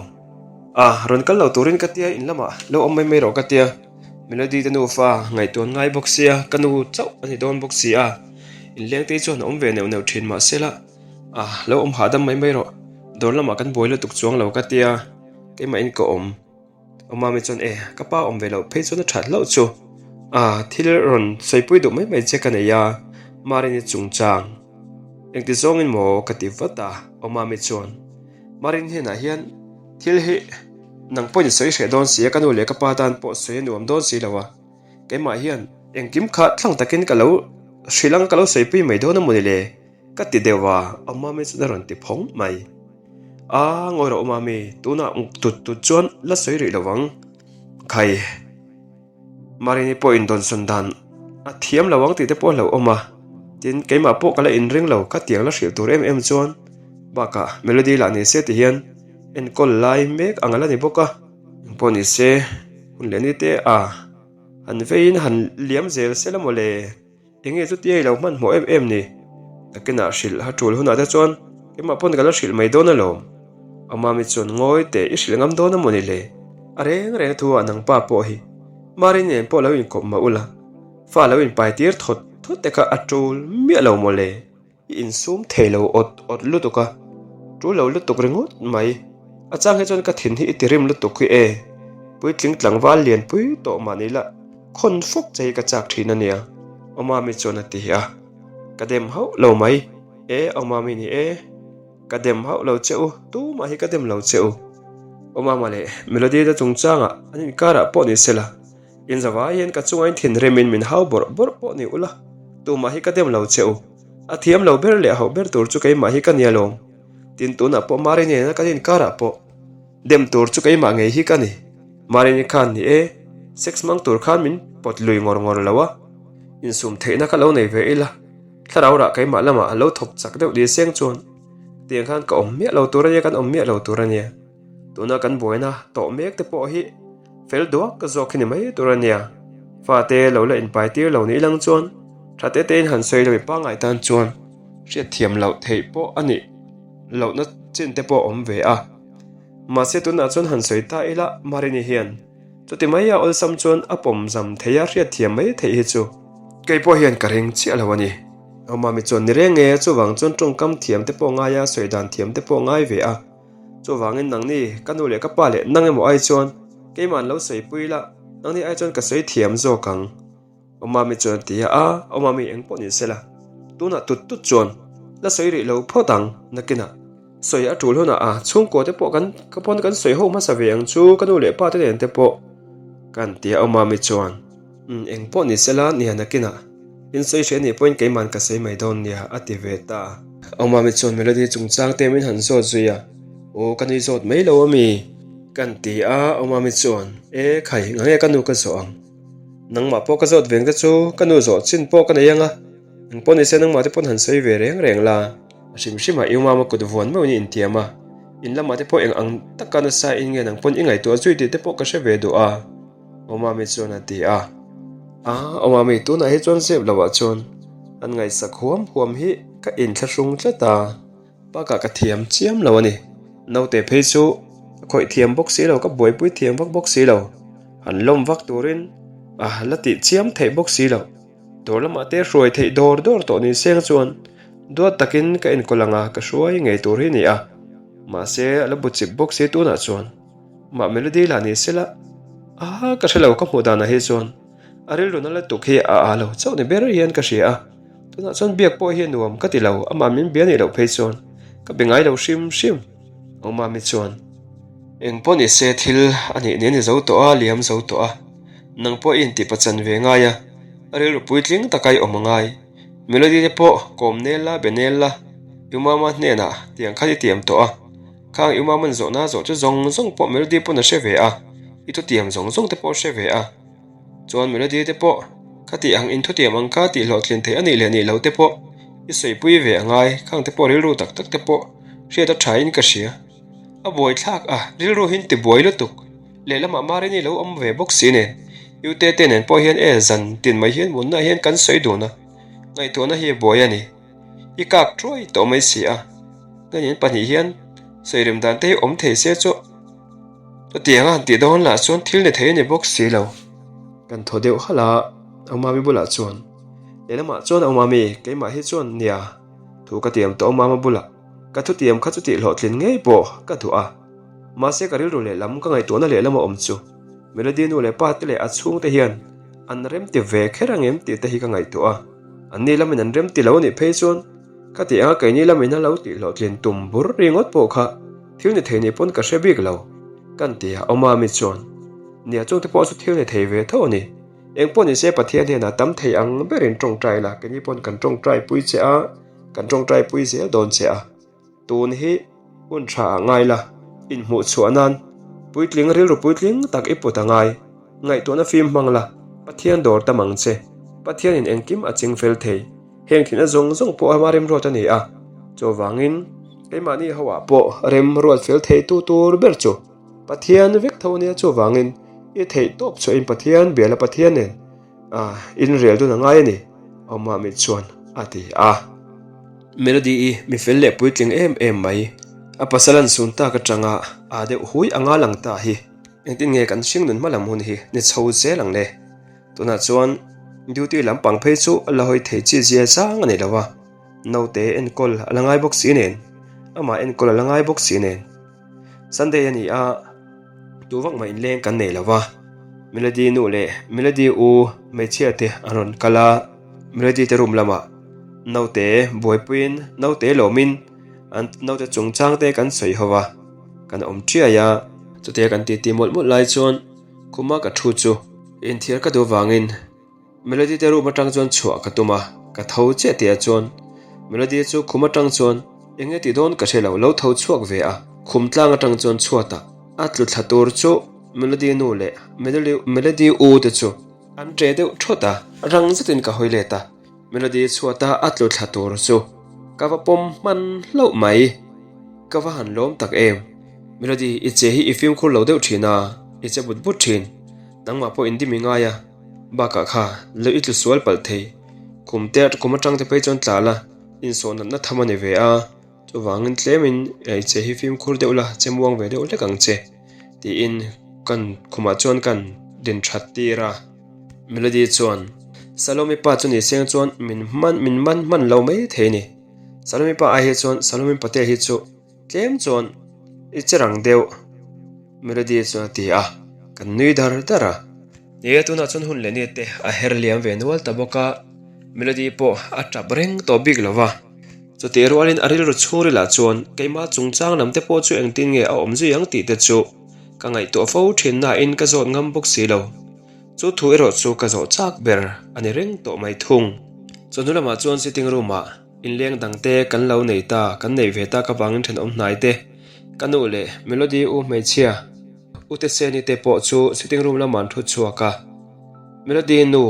Ah rawn kal lo turin ka tia in lamah lo awm mai mai rawh ka tia, Melody te nufa ngaihtuan ngai bawk sia ka nu chauh a ni dawn bawk si a, inleng te hi chuan a awm ve neuh neuh thin mahse la. Ah, lo awm hahdam mai mai rawh. Dawr lamah kan buai lutuk chuang lo ka tia, keimahin ka awm. Awmami chuan e, ka pa awm ve loh phei chuan a that hlauh chu. A, thil rawn sawipui duh mai mai che ka nei a, Marini chungchang. Engti zawngin maw ka ti vat a, Awmami chuan Marini hnenah hian thil hi nang pawhin i sawi hreh dawn si a, ka nu leh ka pa tan pawh sawi a nuam dawn si lo a, keimah hian engkim kha thlang takin ka lo hrilh ang ka lo sawipui mai dawn a maw ni le? Ka ti deuh a, Awmami chuan a rawn ti phawng mai. A, ngawi rawh Awmami, tunah tut tut chuan la sawi rih lo ang. Khai, Marini pawh indawnsawn dan a thiam lo ang tih te pawh a hlauhawm a, tin keimah pawh ka la inring lo ka tiang la hrilh tur em em chuan bakah Melody lah ni se ti hian enkawl lai mek ang a la ni bawk a, engpawh ni se hun leh ni te a han veiin han liam zel se la mawle. Enge chutia i lo hmanhmawh em em ni? Nakinah hrilh ha tul hunah te chuan keimah pawn ka la hrilh mai dawn alawm. Amami chuan ngawi teh i hrilh ngam dawn amaw ni le? A reng reng thu ah nang pa pawh hi Mari nen pawh lo inkawp mah ula, fa lo inpai tir thawt thawt te kha a tul miah lo maw le? I insum thei lo awt awt lutuk a, tul lo lutuk ringawt mai. A chang hi chuan ka thin hi i ti rim lutuk hi e. Puitling tlangval lianpui tawh mah ni la, khawn fawk che hi ka chak thin a nia, Awmami chuan a ti a. Ka dem hauh lo mai e, Awmami ni e. Ka dem hauh lo che u, tumah hi ka dem lo che u. Awmama leh Melody te chungchangah an inkarah pawh ni sela. In zavai hian ka chunga in thinrimin min hau bawrh bawrh pawh ni ula, tumah hi ka dem lo che u. A thiam lo ber leh a hauh ber tur chu keimah hi ka ni alawm. Tin tunah pawh Mari nena kan inkarah pawh dem tur chu keimah ngei hi ka ni. Mari ni khan ni e, sex hmang tur khan min pawt lui ngawr ngawr lo a, insum theihna kha lo nei ve ila, thlarau rah keimah lamah a lo thawk chak deuh ni seng chuan tiang khan ka awm miah lo tur a nia, kan awm miah lo tur a nia. Tuna kan buaina tawh mek te pawh hi fel duak zawk hi ni mai tur a nia. Fate lo la inpai tir lo nih lang chuan tha te tein han sawi lo i pangngai tan chuan hriatthiam loh theih pawh a nih lohna chin te pawh a awm ve a. Mahse tunah chuan han sawi ta ila Marini hian chuti mai a awlsam chuan a pawm zam thei a hriatthiam mai theih hi chu kei pawh hian ka ring chiah lo a ni. Awmami chuan ni reng e, chuvang chuan tawngkam thiam te pawh ngai a, sawi dan thiam te pawh ngai ve a. Chuvangin nangni ka nu leh ka pa leh nang emaw ai chuan keimah an lo sawipui la, nangni ai chuan ka sawi thiam zawk ang. Awmami chuan a ti a, A, Awmami eng pawh ni sela, tunah tut tut chuan la sawi rih lo phawt ang, nakinah sawi a tul hunah a chhungkaw te pawh kan ka pawn kan sawi ho hmasa ve ang chu ka nu leh pa te nen te pawh kan ti a, Awmami chuan. Umm eng pawh ni sela nia nakinah in sawi hre anih pawhin keiman ka sawi mai dawn nia a ti ve ta. Awmami chuan Melody chungchang te min han zawt zui a, aw ka nui zawt mai lo ami? Kan ti a, Awmami chuan e khai ngange ka nu ka zawh ang, nangmah pawh ka zawt veng te chu ka nu zawh chin pawh ka nei anga, eng pawh ni se nangmah te pawn han sawi ve reng reng la, a hrim hrim ah i Awmama kut vuan meuhin i intiam a, in lamah te pawh eng ang taka nasa in nge nang pawn i ngaihtuah zui tih te pawh ka hre ve duh a. Awmami chuan a ti a. A, Awmami tunah hi chuan zep loh ah chuan an ngaihsak huam huam hi ka inthlahrung tlat a, bakah ka thiam chiam lo a ni. Naute phei chu ka khawih thiam bawk si lo, ka buaipui thiam vak bawk si lo, han lawm vak turin a la tih chiam theih bawk si lo. Dawr lamah te hruai theih dawr dawr tawh ni seng chuan duat takin ka enkawl ang a, ka hruai ngei tur hi a ni a, mahse a la bu chip bawk si tunah chuan. Mah Melody lah ni sela, a ka hre lo ka hmuh danah hi chuan a rilru na lutuk hi a â lo chauh ni ber hian ka hria a, tunah chuan biak pawh hi a nuam ka ti lo, amah min bia nih loh phei chuan ka be ngai lo hrim hrim Awmami chuan eng pawh ni se thil a nih nen i zo tawh a, liam zo tawh a, nang pawh i intihpachan ve ngai a, a rilru puitling taka i awm a ngai, Melody te pawh kawm nel la be nel la, Umama hnenah tiang khan i tiam tawh a. Khang i umaman zawhna zawh chu zawng zawng pawh Melody pawn a hre ve a, i thutiam zawng zawng te pawh a hre ve a. Chuan Melody te pawh khati ang in thutiam ang kha tih hlawhtlin theih a nih leh nih lo te pawh i sawipui ve a ngai, khang te pawh rilru tak tak te pawh hriat a tha in ka hria. A buai thlak a, rilru hi in ti buai lutuk. Lehlamah Marini lo awm ve bawk si nen, U Tete nen pawh hian e zan tin mai hian munna hian kan sawi dun a, ngaihtuahna hi a buai a ni. I kak thuai tawh mai si a, nganin pahnih hian sawirem dan te hi awm thei se chu chutiang a han tih dawn lah chuan thil ni thei a ni bawk si lo. Kan thaw deuh halh a, Awmami bulah chuan lehlamah chuan Awmami keimah hi chuan nia thu ka tiam tawh Awmama bulah. Ka thutiam kha chu tih hlawhtlin ngei pawh ka duh a. Mahse ka rilru lehlam ka ngaihtuahna lehlam a awm chu Melody nu leh pa te leh a chhungte hian an remti ve kher angem tih te hi ka ngaihtuah a. Anni lamin an remti lo anih phei chuan ka tih anga keini lamin a lo tih hlawhtlin tum bur ringawt pawh kha thil ni thei ni pawn ka hre bik lo kan ti a Awmami chuan nia chungte pawh chu thil ni thei ve tho a ni. Engpawh nise Pathian hnenah tam thei ang berin tawngtai la keini pawn kan tawngtai pui che a. Kan tawngtai pui zel dawn che a, tun hi hun tha ah ngai la, inhmuh chhuah nan puitling rilru puitling tak i put a ngai, ngaihtuahna fim hmang la, Pathian dawr tam ang che, Pathianin engkim a ching fel thei, heng thihna zawng zawng pawh ama remruat a ni a, chuvangin keimahni ho ah pawh remruat fel thei tu tur ber chu Pathian vek tho a nia, chuvangin i theih tawp chhuahin Pathian bia la Pathian nen. A, in rel dun a ngai a ni, Awmami chuan a ti a. Melody-i mi fel leh puitling em em mai, a pasal an sun tak atanga aa deuh hui anga lang ta hi engtin nge kan hring nun hma lam hun hi ni chho zel ang le? Tunah chuan duty lampang phei chu la hawi thei chi zia zang a ni lo a, naute enkawl a la ngai bawk si nen, amah enkawl a la ngai bawk si nen. Sunday a ni a. Tu vak mah inleng kan nei lo va, Melody nu leh Melody u hmeichhia te an rawn kal a, Melody te room lamah naute buaipuiin naute lawmin an naute chungchang te kan sawi ho va, kan awm chiai a. Chutia kan titi mawlh mawlh lai chuan khuma ka thu chu inthiar ka duh vangin Melody te room atang chuan chhuah ka tum a, ka tho chiah tih ah chuan Melody chu khum atang chuan eng nge tih dawn ka hre lo, lo tho chhuak ve a, khum tlang atang chuan chhuat ah a tlu thla tur chu Melody nu leh Melody u te chu an ṭe deuh thawt a, rang zetin ka hawi let a, Melody chhuat a a tlu thla tur chu ka va pawm hman hlauh mai, ka va han lawm tak em, Melody i che hi i fimkhur lo deuh thin a, i che but but thin, nangmah pawh indim i ngai a. Bakah kha lo i tlu sual palh thei. Kum te kum atang te phei chuan tla la, insawh natna tham a ni ve a, chuvangin tlemin i che hi fimkhur deuh la, che muang ve deuh hlek ang che, tiin kan khumah chuan kan din that tir a. Melody chuan, Salomi pa chu ni seng chuan min hman min man hman lo mai thei a ni. Salomi pa ai hi chuan Salomi patea hi chu Tlem chuan i che rang deuh, Melody chuan a ti a, kan nui dar dar a. Ni e, tunah chuan hun leh ni te a her liam ve nual ta bawk a, Melody pawh a tap reng tawh bik lo va. Chutih rualin a rilru chhungrilah chuan keimah chungchang lam te pawh chu engtin nge a awm zui ang tih te chu ka ngaihtuah fo thin nain ka zawt ngam bawk si lo. Chu thu erawh chu ka zawh chak ber a ni reng tawh mai thung. Chawhnu lamah chuan sitting room ah. Inleng dangte kan lo nei ta, kan nei ve tak avangin thenawm hnai te, ka nu leh Melody u hmeichhia U Teseni te pawh chu sitting room lamah an thut chhuak a. Melody nu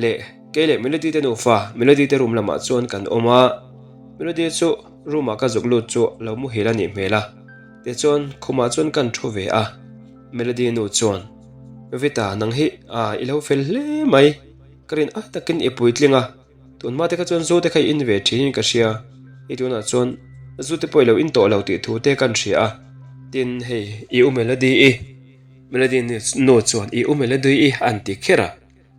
leh kei leh Melody te nufa Melody te room lamah chuan kan awm a, Melody chu room ah ka zuk lut chu lo muhil a nih hmel a, tichuan khumah chuan kan thu ve a, Melody nu chuan, Vita nang hi i lo fel hle mai, ka rin ai takin i puitling a. Tunhma te kha chuan zu te kha i in ve thin in ka hria, hei tunah chuan zu te pawh i lo in tawh lo tih thu te kan hria a, tin hei i u Melody i, Melody nu chuan i u Melody i an ti kher a,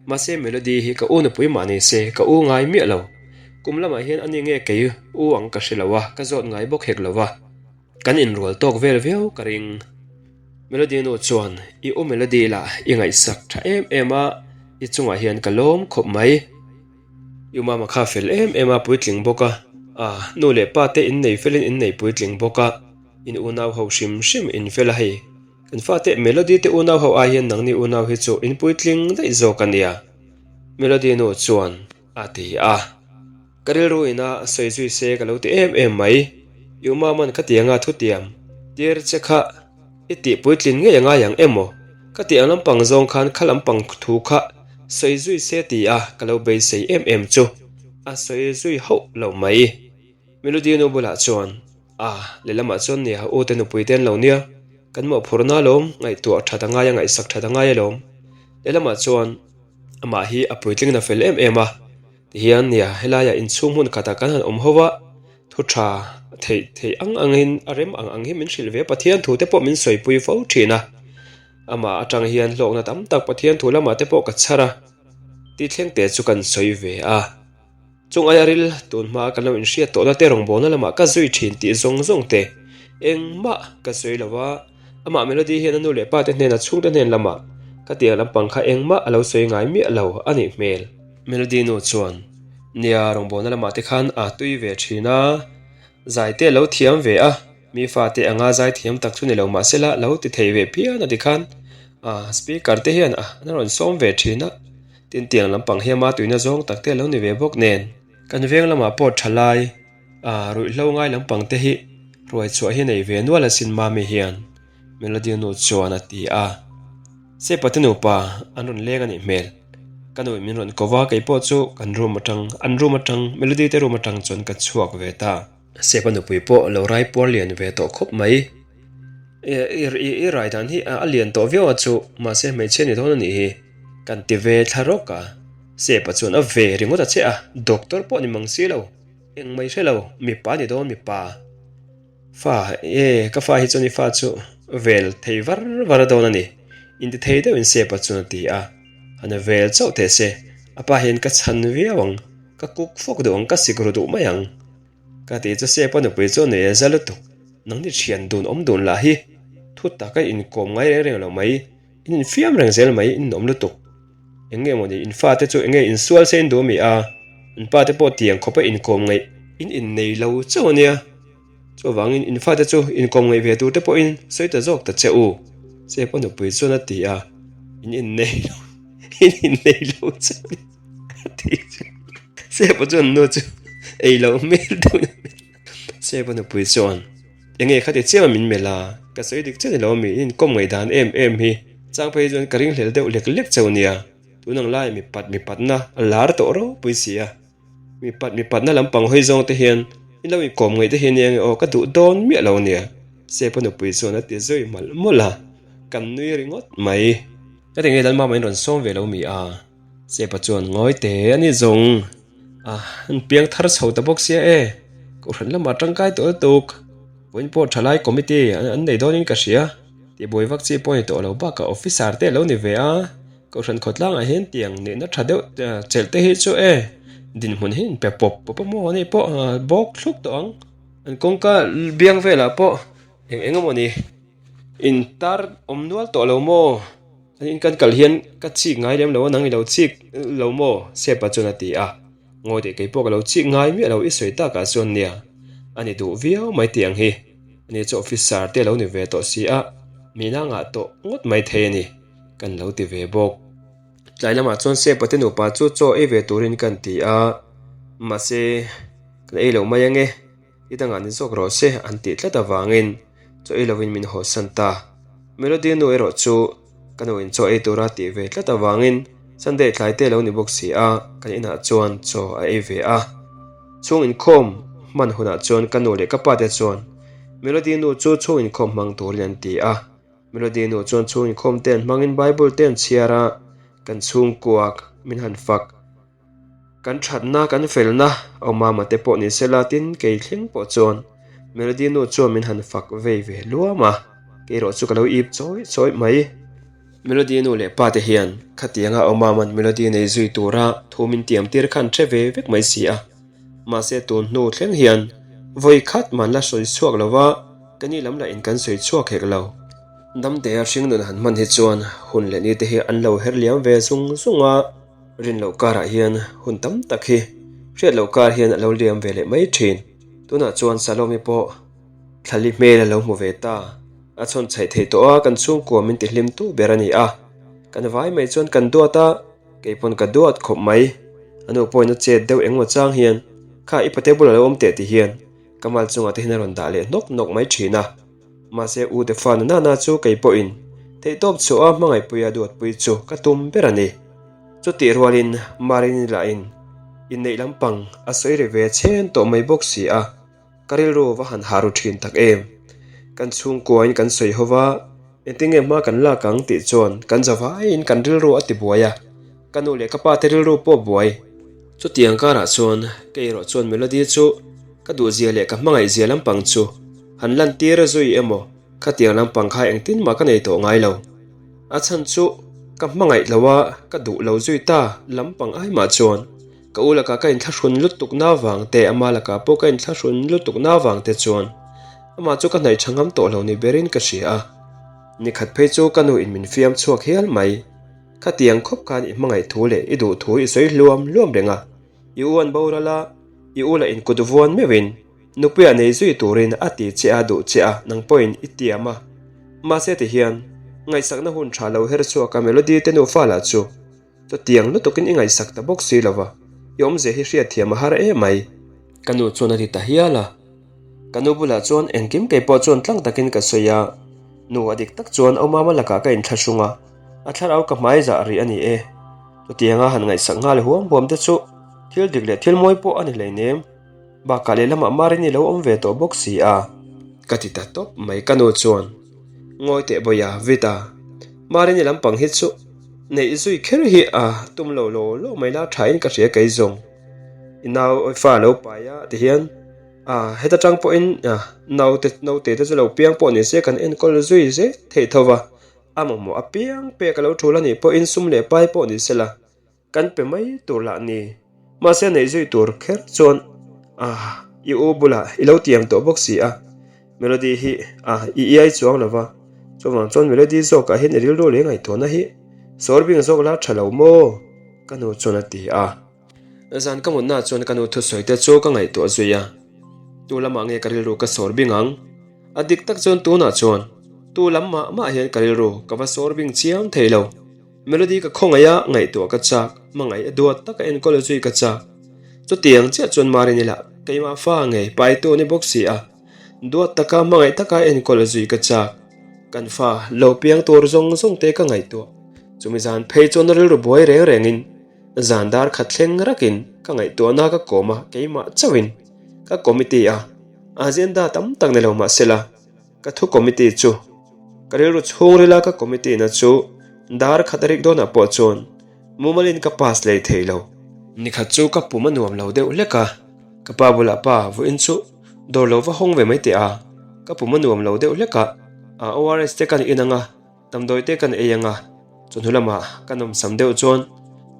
mahse Melody hi ka u nupui mah ni se ka u ngai miah lo, kum lamah hian ani nge kei u ang ka hre lo a, ka zawt ngai bawk hek lo va. Kan inrual tawk vel viau ka ring. Melody nu chuan i u Melody lah i ngaihsak tha em em a, i chungah hian ka lawm khawp mai. I u mama kha fel em em a puitling bawk a, a nu leh pa te innei felin innei puitling bawk a, in unau ho hrim hrim in fel a hei. Kan fate Melody te unau ho ai hian nangni unau hi chu in puitling daih zawk a nia. Melody nu chuan a ti a. Ka rilru ina sawi zui se ka lo ti em em mai. I umaman ka ti anga thutiam tir che kha i tih puitlin ngei a ngai ang emaw? Ka tih ang lampang zawng khan kha lampang thu kha sawi zui se ti a ka lo beisei em em chu a sawi zui hauh lo mai. Melody nu bulah chuan a lehlamah chuan nia u te nupui te an lo nia kan mawhphurhna alawm ngaihtuah that a ngai a ngaihsak that a ngai alawm. Lehlamah chuan amah hi a puitling na fel em em a. Tihian nia, helaiah inchhung hmun khatah kan han awm ho va, thu tha theih theih ang angin a rem ang ang hi min hrilh ve a, Pathian thu te pawh min sawipui fo thin a, amah atang hian hlawkna tam tak Pathian thu lamah te pawh ka chhar a, tih thleng te chu kan sawi ve a. Chung aia ril tun hmaa kan lo inhriat tawhna te rawngbawlna lamah ka zui thin tih zawng zawng te engmah ka sawi lo a, amah Melody hian a nu leh pa te hnena chhungte hnen lamah ka tiang lampang kha engmah a lo sawi ngai miah lo a nih hmel. Melody nu chuan, Nia, rawngbawlna lamah te khan a tui ve thin a, zai te a lo thiam ve a, mi fate anga zai thiam tak chu ni lo mahse la lo ti thei ve phian a ti khan speaker te hian a rawn sawm ve thin a. Tin tiang lampang hi ama tuina zawng tak te a lo ni ve bawk nen. Kan veng lamah pawh tha lai ah ruihhlo ngai lampang te hi ruai chhuah hi nei ve nual asin Mami hian Melody nu chuan a ti a. Sepa te nupa an rawn leng a nih hmel. Ka nuin min rawn ko va kei pawh chu kan room atang an room atang Melody te room atang chuan ka chhuak ve ta. Sepa nupui pawh lo rai puar lian ve tawh khawp mai. I rai dan hi a lian tawh viau a chu mahse hmeichhia ni dawn a nih hi. Kan ti ve thla rawk a, Sepa chuan a ve ringawt a che a, doctor pawh ni mang si lo, eng mai hre lo, mipa ni dawn mipa. Fa, e, ka fa hi chuan i fa chu vel thei var var dawn a ni, inti thei deuhin Sepa chuan a ti a, han vel chauh teh se, a pa hian ka chhan viau ang, ka kuk fawk duh ang, ka sik ru duh mai ang. Ka ti chu Sepa nupui chu nei a za lutuk, nangni thian dun awm dun lah hi thu taka inkawm ngai reng reng lo mai. In infiam reng zel mai, in awm lutuk. Eng nge mawni, in fate chu eng nge insual se in duh ami a? In pate pawh tiang khawpa inkawm ngaih in innei lo chauh a nia. Chuvangin in fate chu inkawm ngaih ve tur te pawhin sawi ta zawk ta che u, Sepa nupui chuan a ti a. In innei lo, in innei lo chauh a nia, a ti chu. Sepa chuan nu chu ei loh hmel deuhin a melh a. Sepa nupui chuan. Enge khati chiam a min melh a, ka sawi dik chiah ni lo ami, in inkawm ngaihdan em em hi chang phei chuan ka ringhlel deuh lek lek chauh nia, tun ang lai mipat mipatna a lar tawh ropui si a, mipat mipatna lampang hawi zawng te hian in lo inkawm ngaih te hi nia nge aw ka duh dawn miah lo nia, Sepa nupui chuan a ti zui malh mawlh a, kan nui ringawt mai. Ka ti nge Lalmama in rawn sawm ve lo mi a? Sepa chuan ngawi teh a ni zawng. A, an piang thar chho ta bawk sia e. Kohhran lamah tangkai tawh lutuk. Vawiin pawh thalai committee an nei dawnin ka hria. Tih buai vak chi pawh a ni tawh lo bakah officer te a lo ni ve a. Kohhran khawtlangah hian tiang nihna tha deuh chelh te hi chu e dinhmun hi inpe pawp pawp a maw ani pawh bawk thluk tawh ang. An kawngka biang velah pawh eng eng emaw ni intar awm nual tawh lo maw? Chuan in kan kal hian ka chik ngai lem lo a, nang i lo chik lo maw? Sepa chuan a ti a. Ngawi teh kei pawh ka lo chik ngai miah lo i sawi takah chuan nia, a ni duh viau mai tih ang hi. Ani chu officer te lo ni ve tawh si a, mina ngah tawh ngawt mai thei a ni, kan lo ti ve bawk. Tlai lamah chuan Sepa te nupa chu chaw ei ve turin kan ti a, mahse kan ei lo mai ange. I dangah ni zawk rawh se an tih tlat avangin chaw ei lovin min hawsan ta. Melody nu erawh chu ka nu in chaw ei tura tih ve tlat avangin Sunday tlai te lo ni bawk si a, kan inah chuan chaw a ei ve a. Chhung inkhawm hman hunah chuan ka nu leh ka pa te chuan Melody nu chu chhung inkhawm hmang turin an ti a. Melody nu chuan chhung inkhawm te an hmangin Bible te an chhiar a, kan chhungkuak min han fak. Kan thatna, kan felna awmama te pawh ni sela tin kei thleng pawh chuan Melody nu chuan min han fak vei ve luam a, kei erawh chu ka lo ip chawi chawi mai. Melody nu leh pa te hian khatianga awmaman Melody nei zui tura thu min tiam tir khan hre ve vek mai si a, mahse tun hnu thleng hian vawi khat man la sawi chhuak lo va, ka ni lam lah in kan sawi chhuak hek lo. Damtea hringnun han hman hi chuan hun leh ni te hi an lo her liam ve zung zung a. Rin loh karah hian hun tam tak hi hriat loh kar hian a lo liam ve leh mai thin. Tunah chuan Salome pawh thlali hmel a lo hmu ve ta. A chhawn chhaih thei tawh a, kan chhungkua min tihlim tu ber a ni a. Kan vai mai chuan kan duat a, kei pawn ka duat khawp mai. A nu pawhin a chet deuh engmaw chang hian, Kha i pate bulah lo awm teh ti hian ka mal chungah te hian a rawn dah leh hnawk hnawk mai thin a. Mahse u te fa nana chu kei pawhin theihtawp chhuah a hmangaihpuia duatpui chu ka tum ber a ni. Chutih rualin Marini lahin inneih lampang a sawi ri ve chhen tawh mai bawk si a, ka rilru va han haru thin tak em. Kan chhungkuain kan sawi ho va, engtinge hma kan lak ang tih chuan kan zavaiin kan rilru a tibuai a, ka nu leh ka pa te rilru pawh buai. Chutiang karah chuan kei erawh chuan Melody chu ka duhzia leh ka hmangaihzia lampang chu han lantir zui emaw khatiang lampang kha engtin mah ka nei tawh ngai lo. A chhan chu ka hmangaih lo a, ka duh lo zui ta lampang ai mah chuan. Ka u lakah ka inthlahrun lutuk na vang te, ama lakah pawh ka inthlahrun lutuk na vang te chuan amah chu ka hnaih tha ngam tawh lo ni berin ka hria a. Nikhat phei chu ka nu in min fiam chhuak hial mai. Khatiang khawp khan i hmangaih thu leh i duh thu i sawi hluam hluam reng a, i u an boral a, i u lah in kut vuan meuhin Nupuia nei zui turin a ti che a duh che a, nang pawhin i tiam a. Mahse tihian, ngaihsakna hun tha lo her chhuak a Melody te nufa lah chu chutiang lutukin i ngaihsak ta bawk si lova, i awmzia hi hriatthiam a har em mai. Ka nu chuan a ti ta hial a. Ka nu bulah chuan engkim kei pawh chuan tlang takin ka sawi a, nu a dik tak chuan Aumama lakah ka inthlahrung a, a thlarau ka hmai zah rih a ni e. Chutianga han ngaihsak nghal huam huam te chu thil dik leh thil mawi pawh a ni hleinem. Bakah lehlamah Marini lo awm ve tawh bawk si a. Ka ti ta tawp mai ka nu chuan. Ngawi teh Bawia, Vita. Marini lampang hi chu neih zui kher hi a tum lo law law mai la thain ka hria kei zawng. I nau fa lo pai a tihian a heta tang pawhin naute naute te chu lo piang pawh ni se kan enkawl zui zel theih tho va. A mamawh apiang pek a lo tul a nih pawhin sum leh pai pawh ni sela. Kan pe mai tur lah ni. Mahse neih zui tur kher chuan ah i u bulah i lo tiam tawh bawk si a. Melody hi ah i iai chuang lo va, chuvang chuan Melody zawkah hian i rilru leh ngaihtuahna hi sawr bing zawk la tha lo maw? Ka nu chuan a ti a. Zan ka mutna chuan ka nu thusawi te chu ka ngaihtuah zui a. Tu lamah nge ka rilru ka sawr bing ang? A dik tak chuan tunah chuan tu lam mah mah hian ka rilru ka va sawr bing chiang thei lo. Melody ka khawngaih a, ngaihtuah ka chak, hmangaih a duat taka enkawl zui ka chak. Chutiang chiah chuan Marini lah keimah fa ngei paitu a ni bawk si a, duat taka hmangaih taka enkawl zui ka chak. Kan fa lo piang tur zawng zawng te ka ngaihtuah. Chumi zan phei chuan rilru buai reng rengin zan dar khat thleng rakin ka ngaihtuahna ka kawm a, keimah chauhin ka committee a, agenda tam tak ni lo mahsela, Ka thu committee chu ka rilru chhungrila ka committee na chu dar khat a rik dawnah pawh chuan mumalin ka pass lei thei lo. Nikhat chu ka pum a nuam lo deuh hlek a, ka pa bulah pa vawiin chu dawr lo va hawng ve mai teh a, ka pum a nuam lo deuh hlek a, ORS te kan in ang a, Damdawi te kan ei anga, chawhnu lamah ka nawmsam deuh chuan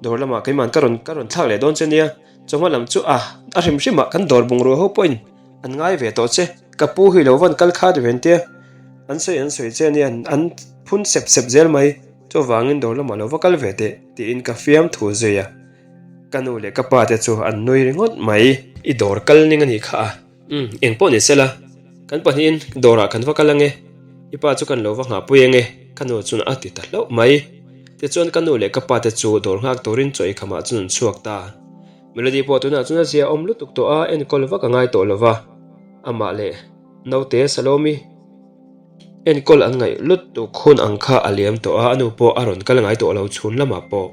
dawr lamah keiman ka rawn ka rawn thlak leh dawn che nia, chawhma lam chu a a hrim hrimah kan dawr bungrua ho pawhin an ngai ve tawh che, ka pu hi lo van kal khat ve tia an sawi an sawi che ania an phun sep sep zel mai, chuvangin dawr lamah lo va kal ve teh tiin ka fiam thu zui a, ka nu leh ka pa te chu an nui ringawt mai. I dawr kal ning a nih kha a. Umm, eng pawh ni sela, kan pahnihin dawrah kan va kal ange, i pa chu kan lo va nghahpui ange, ka nu chuan a ti ta hlauh mai. Tichuan ka nu leh ka pa te chu dawr nghak turin chaw eikham ah chuan an chhuak ta. Melody pawh tunah chuan a zia awm lutuk tawh a, enkawl vak a ngai tawh lo va, amah leh naute Salomi enkawl an ngaih lutuk hun ang kha a liam tawh a, a nu pawh a rawn kal ngai tawh lo chhun lamah pawh.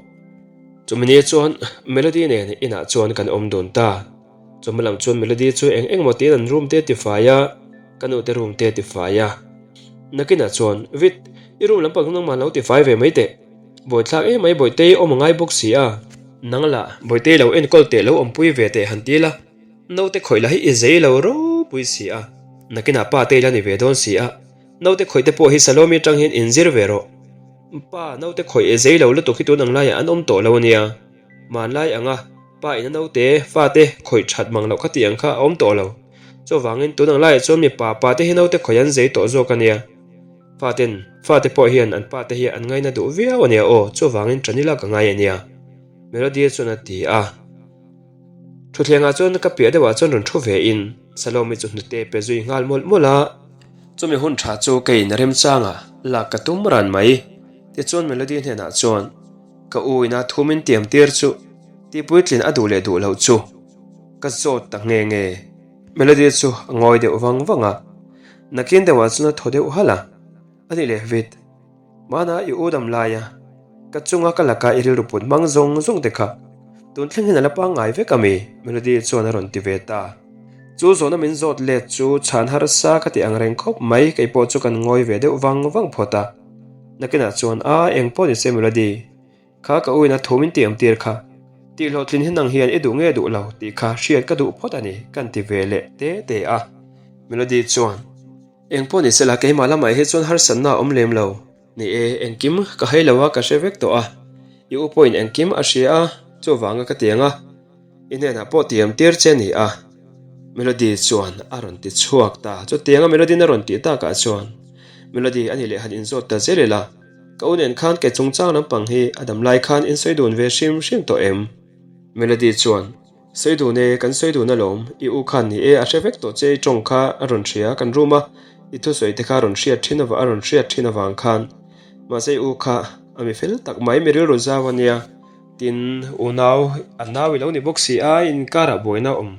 Chumi ni chuan Melody nen inah chuan kan awm dun ta. Chawhma lam chuan Melody chu eng eng maw tiin an room te a tifai a, ka nu te room te a tifai a. Nakinah chuan, Vit, i room lampang chu nangmah lo tifai ve mai teh. Bawithlak em mai Bawihtei awm a ngai bawk si a. Nang lah, Bawihtei lo enkawl teh lo awmpui ve teh han ti la, naute khawih lah hi i zei lo ropui si a. Nakinah pa te i la ni ve dawn si a, naute khawih te pawh hi Salomi atang hian inzir ve rawh. Pa, naute khawih e zei lo lutuk hi tun ang laiah an awm tawh lo a nia. Hmanlai anga pa in a naute fate khawih that mang loh kha tih ang kha a awm tawh lo. Chuvangin tun ang laiah chuan mipa pa te hi naute khawih an zei tawh zawk a nia. Faten fate pawh hian an pa te hi an ngaina duh viau a nia aw, chuvangin ṭan ila ka ngai a nia. Melody chuan a ti a. Thutthlengah chuan ka piah deuhah chuan rawn thu ve in Salome chu hnute pe zui nghal mawlh mawlh a. Chumi hun tha chu keiin remchanga lak ka tum ran mai. Tichuan Melody hnenah chuan. Ka u ina thu min tiam tir chu tihpuitlin a duh leh duh loh chu ka zawt ta nge nge. Melody chu a ngawi deuh vang vang a, nakin deuhah chuan a thaw deuh halh a, A ni leh vit, hmana i u dam laia ka chunga ka laka i rilru put hmang zawng zawng te kha tun thleng hian a la pangngai vek a mi? Melody chuan a rawn ti ve ta. Chu zawhna min zawt let chu chhan harsa ka ti ang reng khawp mai, kei pawh chu kan ngawi ve deuh vang vang phawt a. Nakinah chuan, A, eng pawh ni se Melody, kha ka uina thu min tiam tir kha, tih hlawhtlin hi nang hian i duh nge duh lo tih kha hriat ka duh phawt a ni, kan ti ve leh te te a. Melody chuan, Eng pawh ni sela keimah lamah hi chuan harsatna a awm lem lo. Ni e, engkim ka hai lo a, ka hre vek tawh a, i u pawhin engkim a hria a, chuvanga ka ti ang a. I hnenah pawh tiam tir che a ni a, Melody chuan a rawn ti chhuak ta. Chutianga Melody-in a rawn tih takah chuan Melody a ni leh han inzawt ta zel ila, ka u nen khan ke chungchang lampang hi a dam lai khan in sawi dun ve hrim hrim tawh em? Melody chuan, Sawi dun e, kan sawi dun alawm, i u khan ni e, a hre vek tawh che i tawng kha a rawn hria, kan room a i thusawi te kha a rawn hriat thin a rawn hriat thin avang khan. Mahse i u kha a mi fel tak mai, mi rilru zau a nia. Tin, unau a nau i lo ni bawk si a, inkarah buaina awm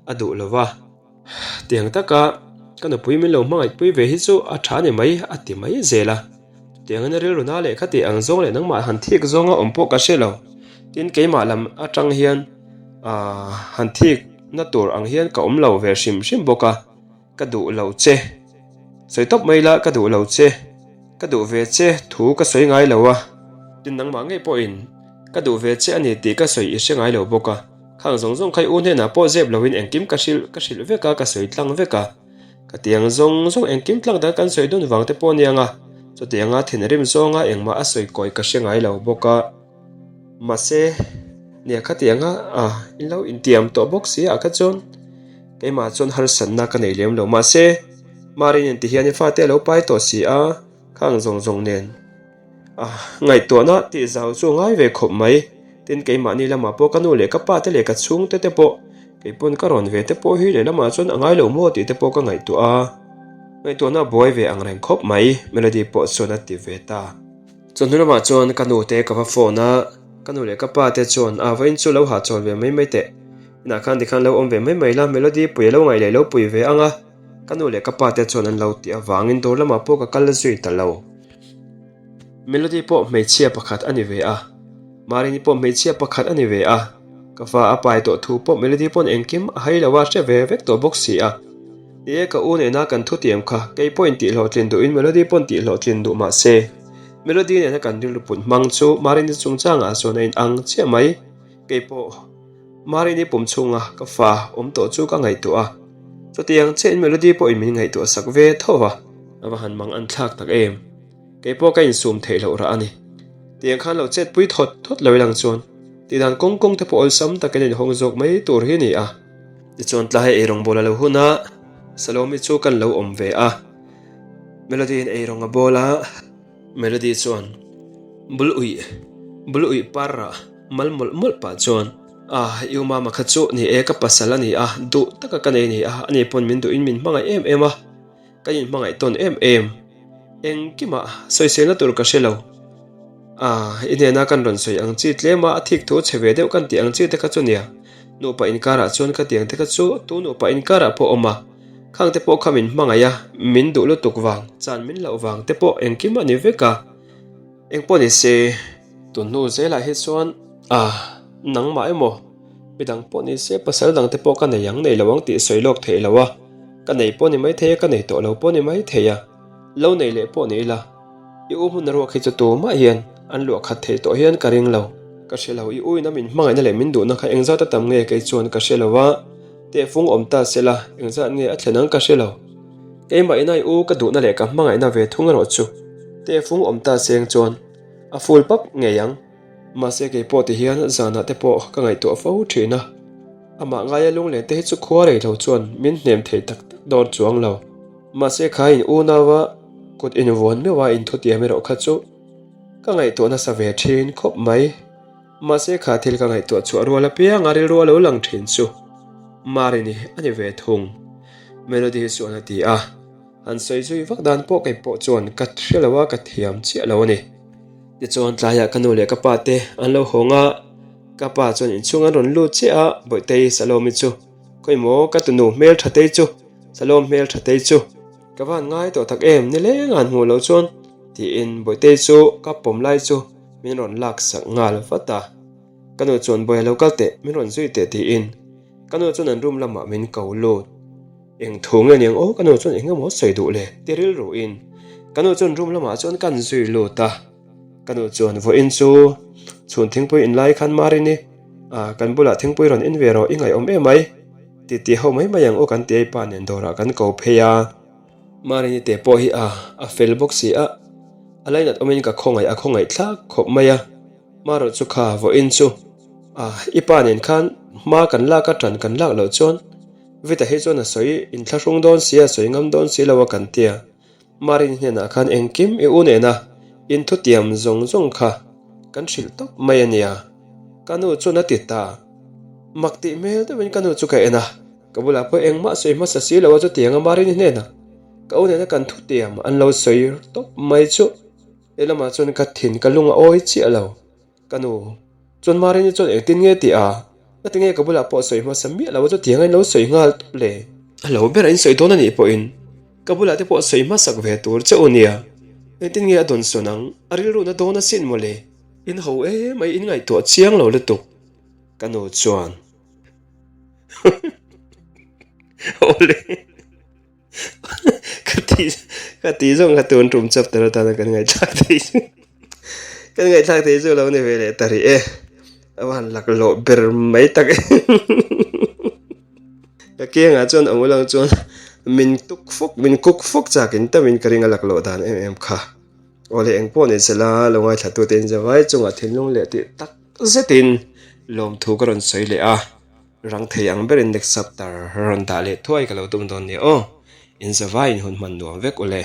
a duh lo va. Tiang taka ka nupui min lo hmangaihpui ve hi chu a tha a ni mai, a ti mai zel a. Tiangin a rilru na leh khati ang zawng leh nangmah han thik zawnga awm pawh ka hre lo. Tin, keimah lam atang hian aah han thik na tur ang hian ka awm lo ve hrim hrim bawk a. Ka duh lo che. Sawi tawp mai la, ka duh lo che. Ka duh ve che thu ka sawi ngai lo a. Tin nangmah ngei pawhin ka duh ve che a ni tih ka sawi i hre ngai lo bawk a. Khang zawng zawng kha i u hnenah pawh zep loin engkim ka hrilh ka hrilh vek a, ka sawi tlang vek a. Ka tiang zawng zawng engkim tlang dang kan sawi dun vang te pawh aniang a. Chutianga thinrim zawnga engmah a sawi kawi ka hre ngai lo bawk a. Mahse, nia khatianga a in lo intiam tawh bawk si ah kha chuan keimah chuan harsatna ka nei lem lo. Mahse, Marin inti hian i fate a lo pai tawh si a, khang zawng zawng nen a ngaihtuahna tih zau chu a ngai ve khawp mai. Tin, keimahni lamah pawh ka nu leh ka pa te leh ka chhungte te pawh kei pawn ka rawn ve te pawh hi lehlamah chuan a ngai lo maw tih te pawh ka ngaihtuah a, ngaihtuahna a buai ve ang reng khawp mai, Melody pawh chuan a ti ve ta. Chawhnu lamah chuan ka nu te ka va phone a, ka nu leh ka pa te chuan a vawiin chu lo hahchawl ve mai mai teh. Inah khan tikhan lo awm ve mai mai la, Melody pui a lo ngaih leh lo pui ve ang a, ka nu leh ka pa te chuan an lo tih avangin dawr lamah pawh ka kal zui ta lo. Melody pawh hmeichhia pakhat a ni ve a, Marini pawh hmeichhia pakhat a ni ve a, ka fa a pai tawh thu pawh Melody pawn engkim a hai lo a hre ve vek tawh bawk si a. Ni e, ka u nena kan thutiam kha, kei pawhin tihhlawhtlin duhin Melody pawn tihhlawhtlin duh mah se, Melody nena kan rilru put hmang chu Marini chungchangah chuan a inang chiah mai. Kei pawh Marini pum chhunga ka fa awm tawh chu ka ngaihtuah a, chutiang chiahin Melody pawhin min ngaihtuah sak ve tho va. A va han mang an thlak tak em? Kei pawh ka insum theih loh rah a ni. Tiang khan lo chetpui thawt thawt lo ilang chuan tihdan kawng kawng te pawh awlsam takin a inhawng zawk mai tur hi a ni a. Tichuan tlai eirawng bawl a lo hun a, Salomi chu kan lo awm ve a. Melody-in eirawng a bawl a, Melody chuan bul uih bul uih par ah mal mawlh mawlh pah chuan, Ah, i u mama kha chu ni e, ka pasal a ni a, duh taka ka nei a ni a, ani pawn min duhin min hmangaih em em a. Ka inhmangaih tawn em em. Engkimah sawiselna tur ka hre lo. Ah, i hnena kan rawn sawi ang chi tlema a thik thu chhe ve deuh kan tih ang chi te kha chu nia. Nupa inkarah chuan ka tiang te kha chu tu nupa inkarah pawh awm a. Khang te pawh kha min hmangaih a, min duh lutuk vang, chan min loh vang te pawh engkim a ni vek a. Engpawh ni se, tun hnu zelah hi chuan ah, nangmah emaw, midang pawh ni se pasal dang te pawh ka nei ang nei lo ang tih sawi lawk theih lo a. Ka nei pawh ni mai thei a, ka nei tawh lo pawh ni mai thei a, lo nei leh pawh ni ila, i u hmun ruak hi chu tumah hian an luah khat thei tawh hian ka ring lo. Ka hre lo, i u ina min hmangaihna leh min duhna kha engzat a tam nge kei chuan ka hre lo a, tehfung awm ta se la, engzat nge a thlen ang ka hre lo. Keimah ina i u ka duhna leh ka hmangaihna ve thung erawh chu tehfung awm ta seng chuan a ful pap ngei ang. Mahse kei pawh ti hian zanah te pawh ka ngaihtuah fo thin a, amah ngaia lunglen te hi chu khua rei lo chuan min hnem thei tak tak dawn chuang lo. Mahse kha in unau a kut invuan meuh a inthutiam erawh kha chu ka ngaihtuah nasa ve thin khawp mai. Mahse kha thil ka ngaihtuah chhuah rual apiang a rilru a lo lang thin chu Marini a ni ve thung, Melody chuan a ti a. An sawi zui vak dan pawh kei pawh chuan ka hre lo a, ka thiam chiah lo a ni. Tichuan tlaiah ka nu leh ka pa te an lo hawng a, ka pa chuan inchhung an rawn lut chiah a, Bawihtei Salomi chu, Khawi maw ka tunu hmel tha tei chu, Salom hmel tha tei chu, ka van ngai tawh tak em, ni leng an hmuh loh chuan, tiin Bawihtei chu ka pawm lai chu min rawn lak sak nghal vat a. Ka nu chuan Bawiha lo kal teh, min rawn zui teh tiin ka nu chuan an room lamah min ko lut. Eng thu nge niang aw ka nu chuan eng emaw sawi duh le ti rilru in ka nu chuan room lamah chuan kan zui lut a, ka nu chuan vawiin chu chhun thingpui in lai khan Marini ah kan bulah thingpui rawn in ve rawh i ngaihawm em mai ti ti ho mai mai ang aw kan ti a i pa nen dawrah kan ko phei a, Marini te pawh hi a a fel bawk si a, a lainat awmin ka khawngaih a khawngaih thlak khawp mai a. Marawh chu kha vawiin chu ah i pa nen khan Hma kan lak a ṭan kan lak loh chuan Vita hi chuan a sawi inthlahrung dawn si a, sawi ngam dawn si lo a kan tia. Marin hnenah khan engkim i u nena inthutiam zawng zawng kha kan hrilh tawp mai a nia. Ka nu chuan a ti ta. Mak tih hmel deuhin ka nu chu ka en a, ka bulah pawh engmah sawi hmasa si lo a chutiang a Marin hnenah ka u nena kan thutiam an lo sawi tawp mai chu helamah chuan ka thin ka lung a awi chiah lo. Ka nu, chuan Marini chuan engtin nge tih a? Ngati nge ka bulah pawh sawi hmasa miah lo a chutiang a in lo sawi nghal tawp le? A lo ber a in sawi dawn a nih pawhin ka bulah te pawh sawi hmasak ve tur che u nia. Engtin nge a dawn sawn ang? A rilru na dawn asin mawle. In ho emai in ngaihtuah chiang lo lutuk. Ka nu chuan. Awle. Ka ti ka ti zawng kha tun tum chapter atana kan ngaihthlak thei chu kan ngaihthlak thei chu lo ni ve leh ta rih e a va han laklawh ber mai tak e ka kiangah chuan a ulang chuan min tuk fawk min kuk fawk chakin tamin ka ring a laklawh dan em em kha awle engpawh ni sela lo ngaithla tute in zavai chungah thinlung leh tih tak zetin lawmthu ka rawn sawi leh a. Rang thei ang berin next chapter rawn dah leh thuai ka lo tum dawn nia aw. In zavaiin hun hman nuam vek ule.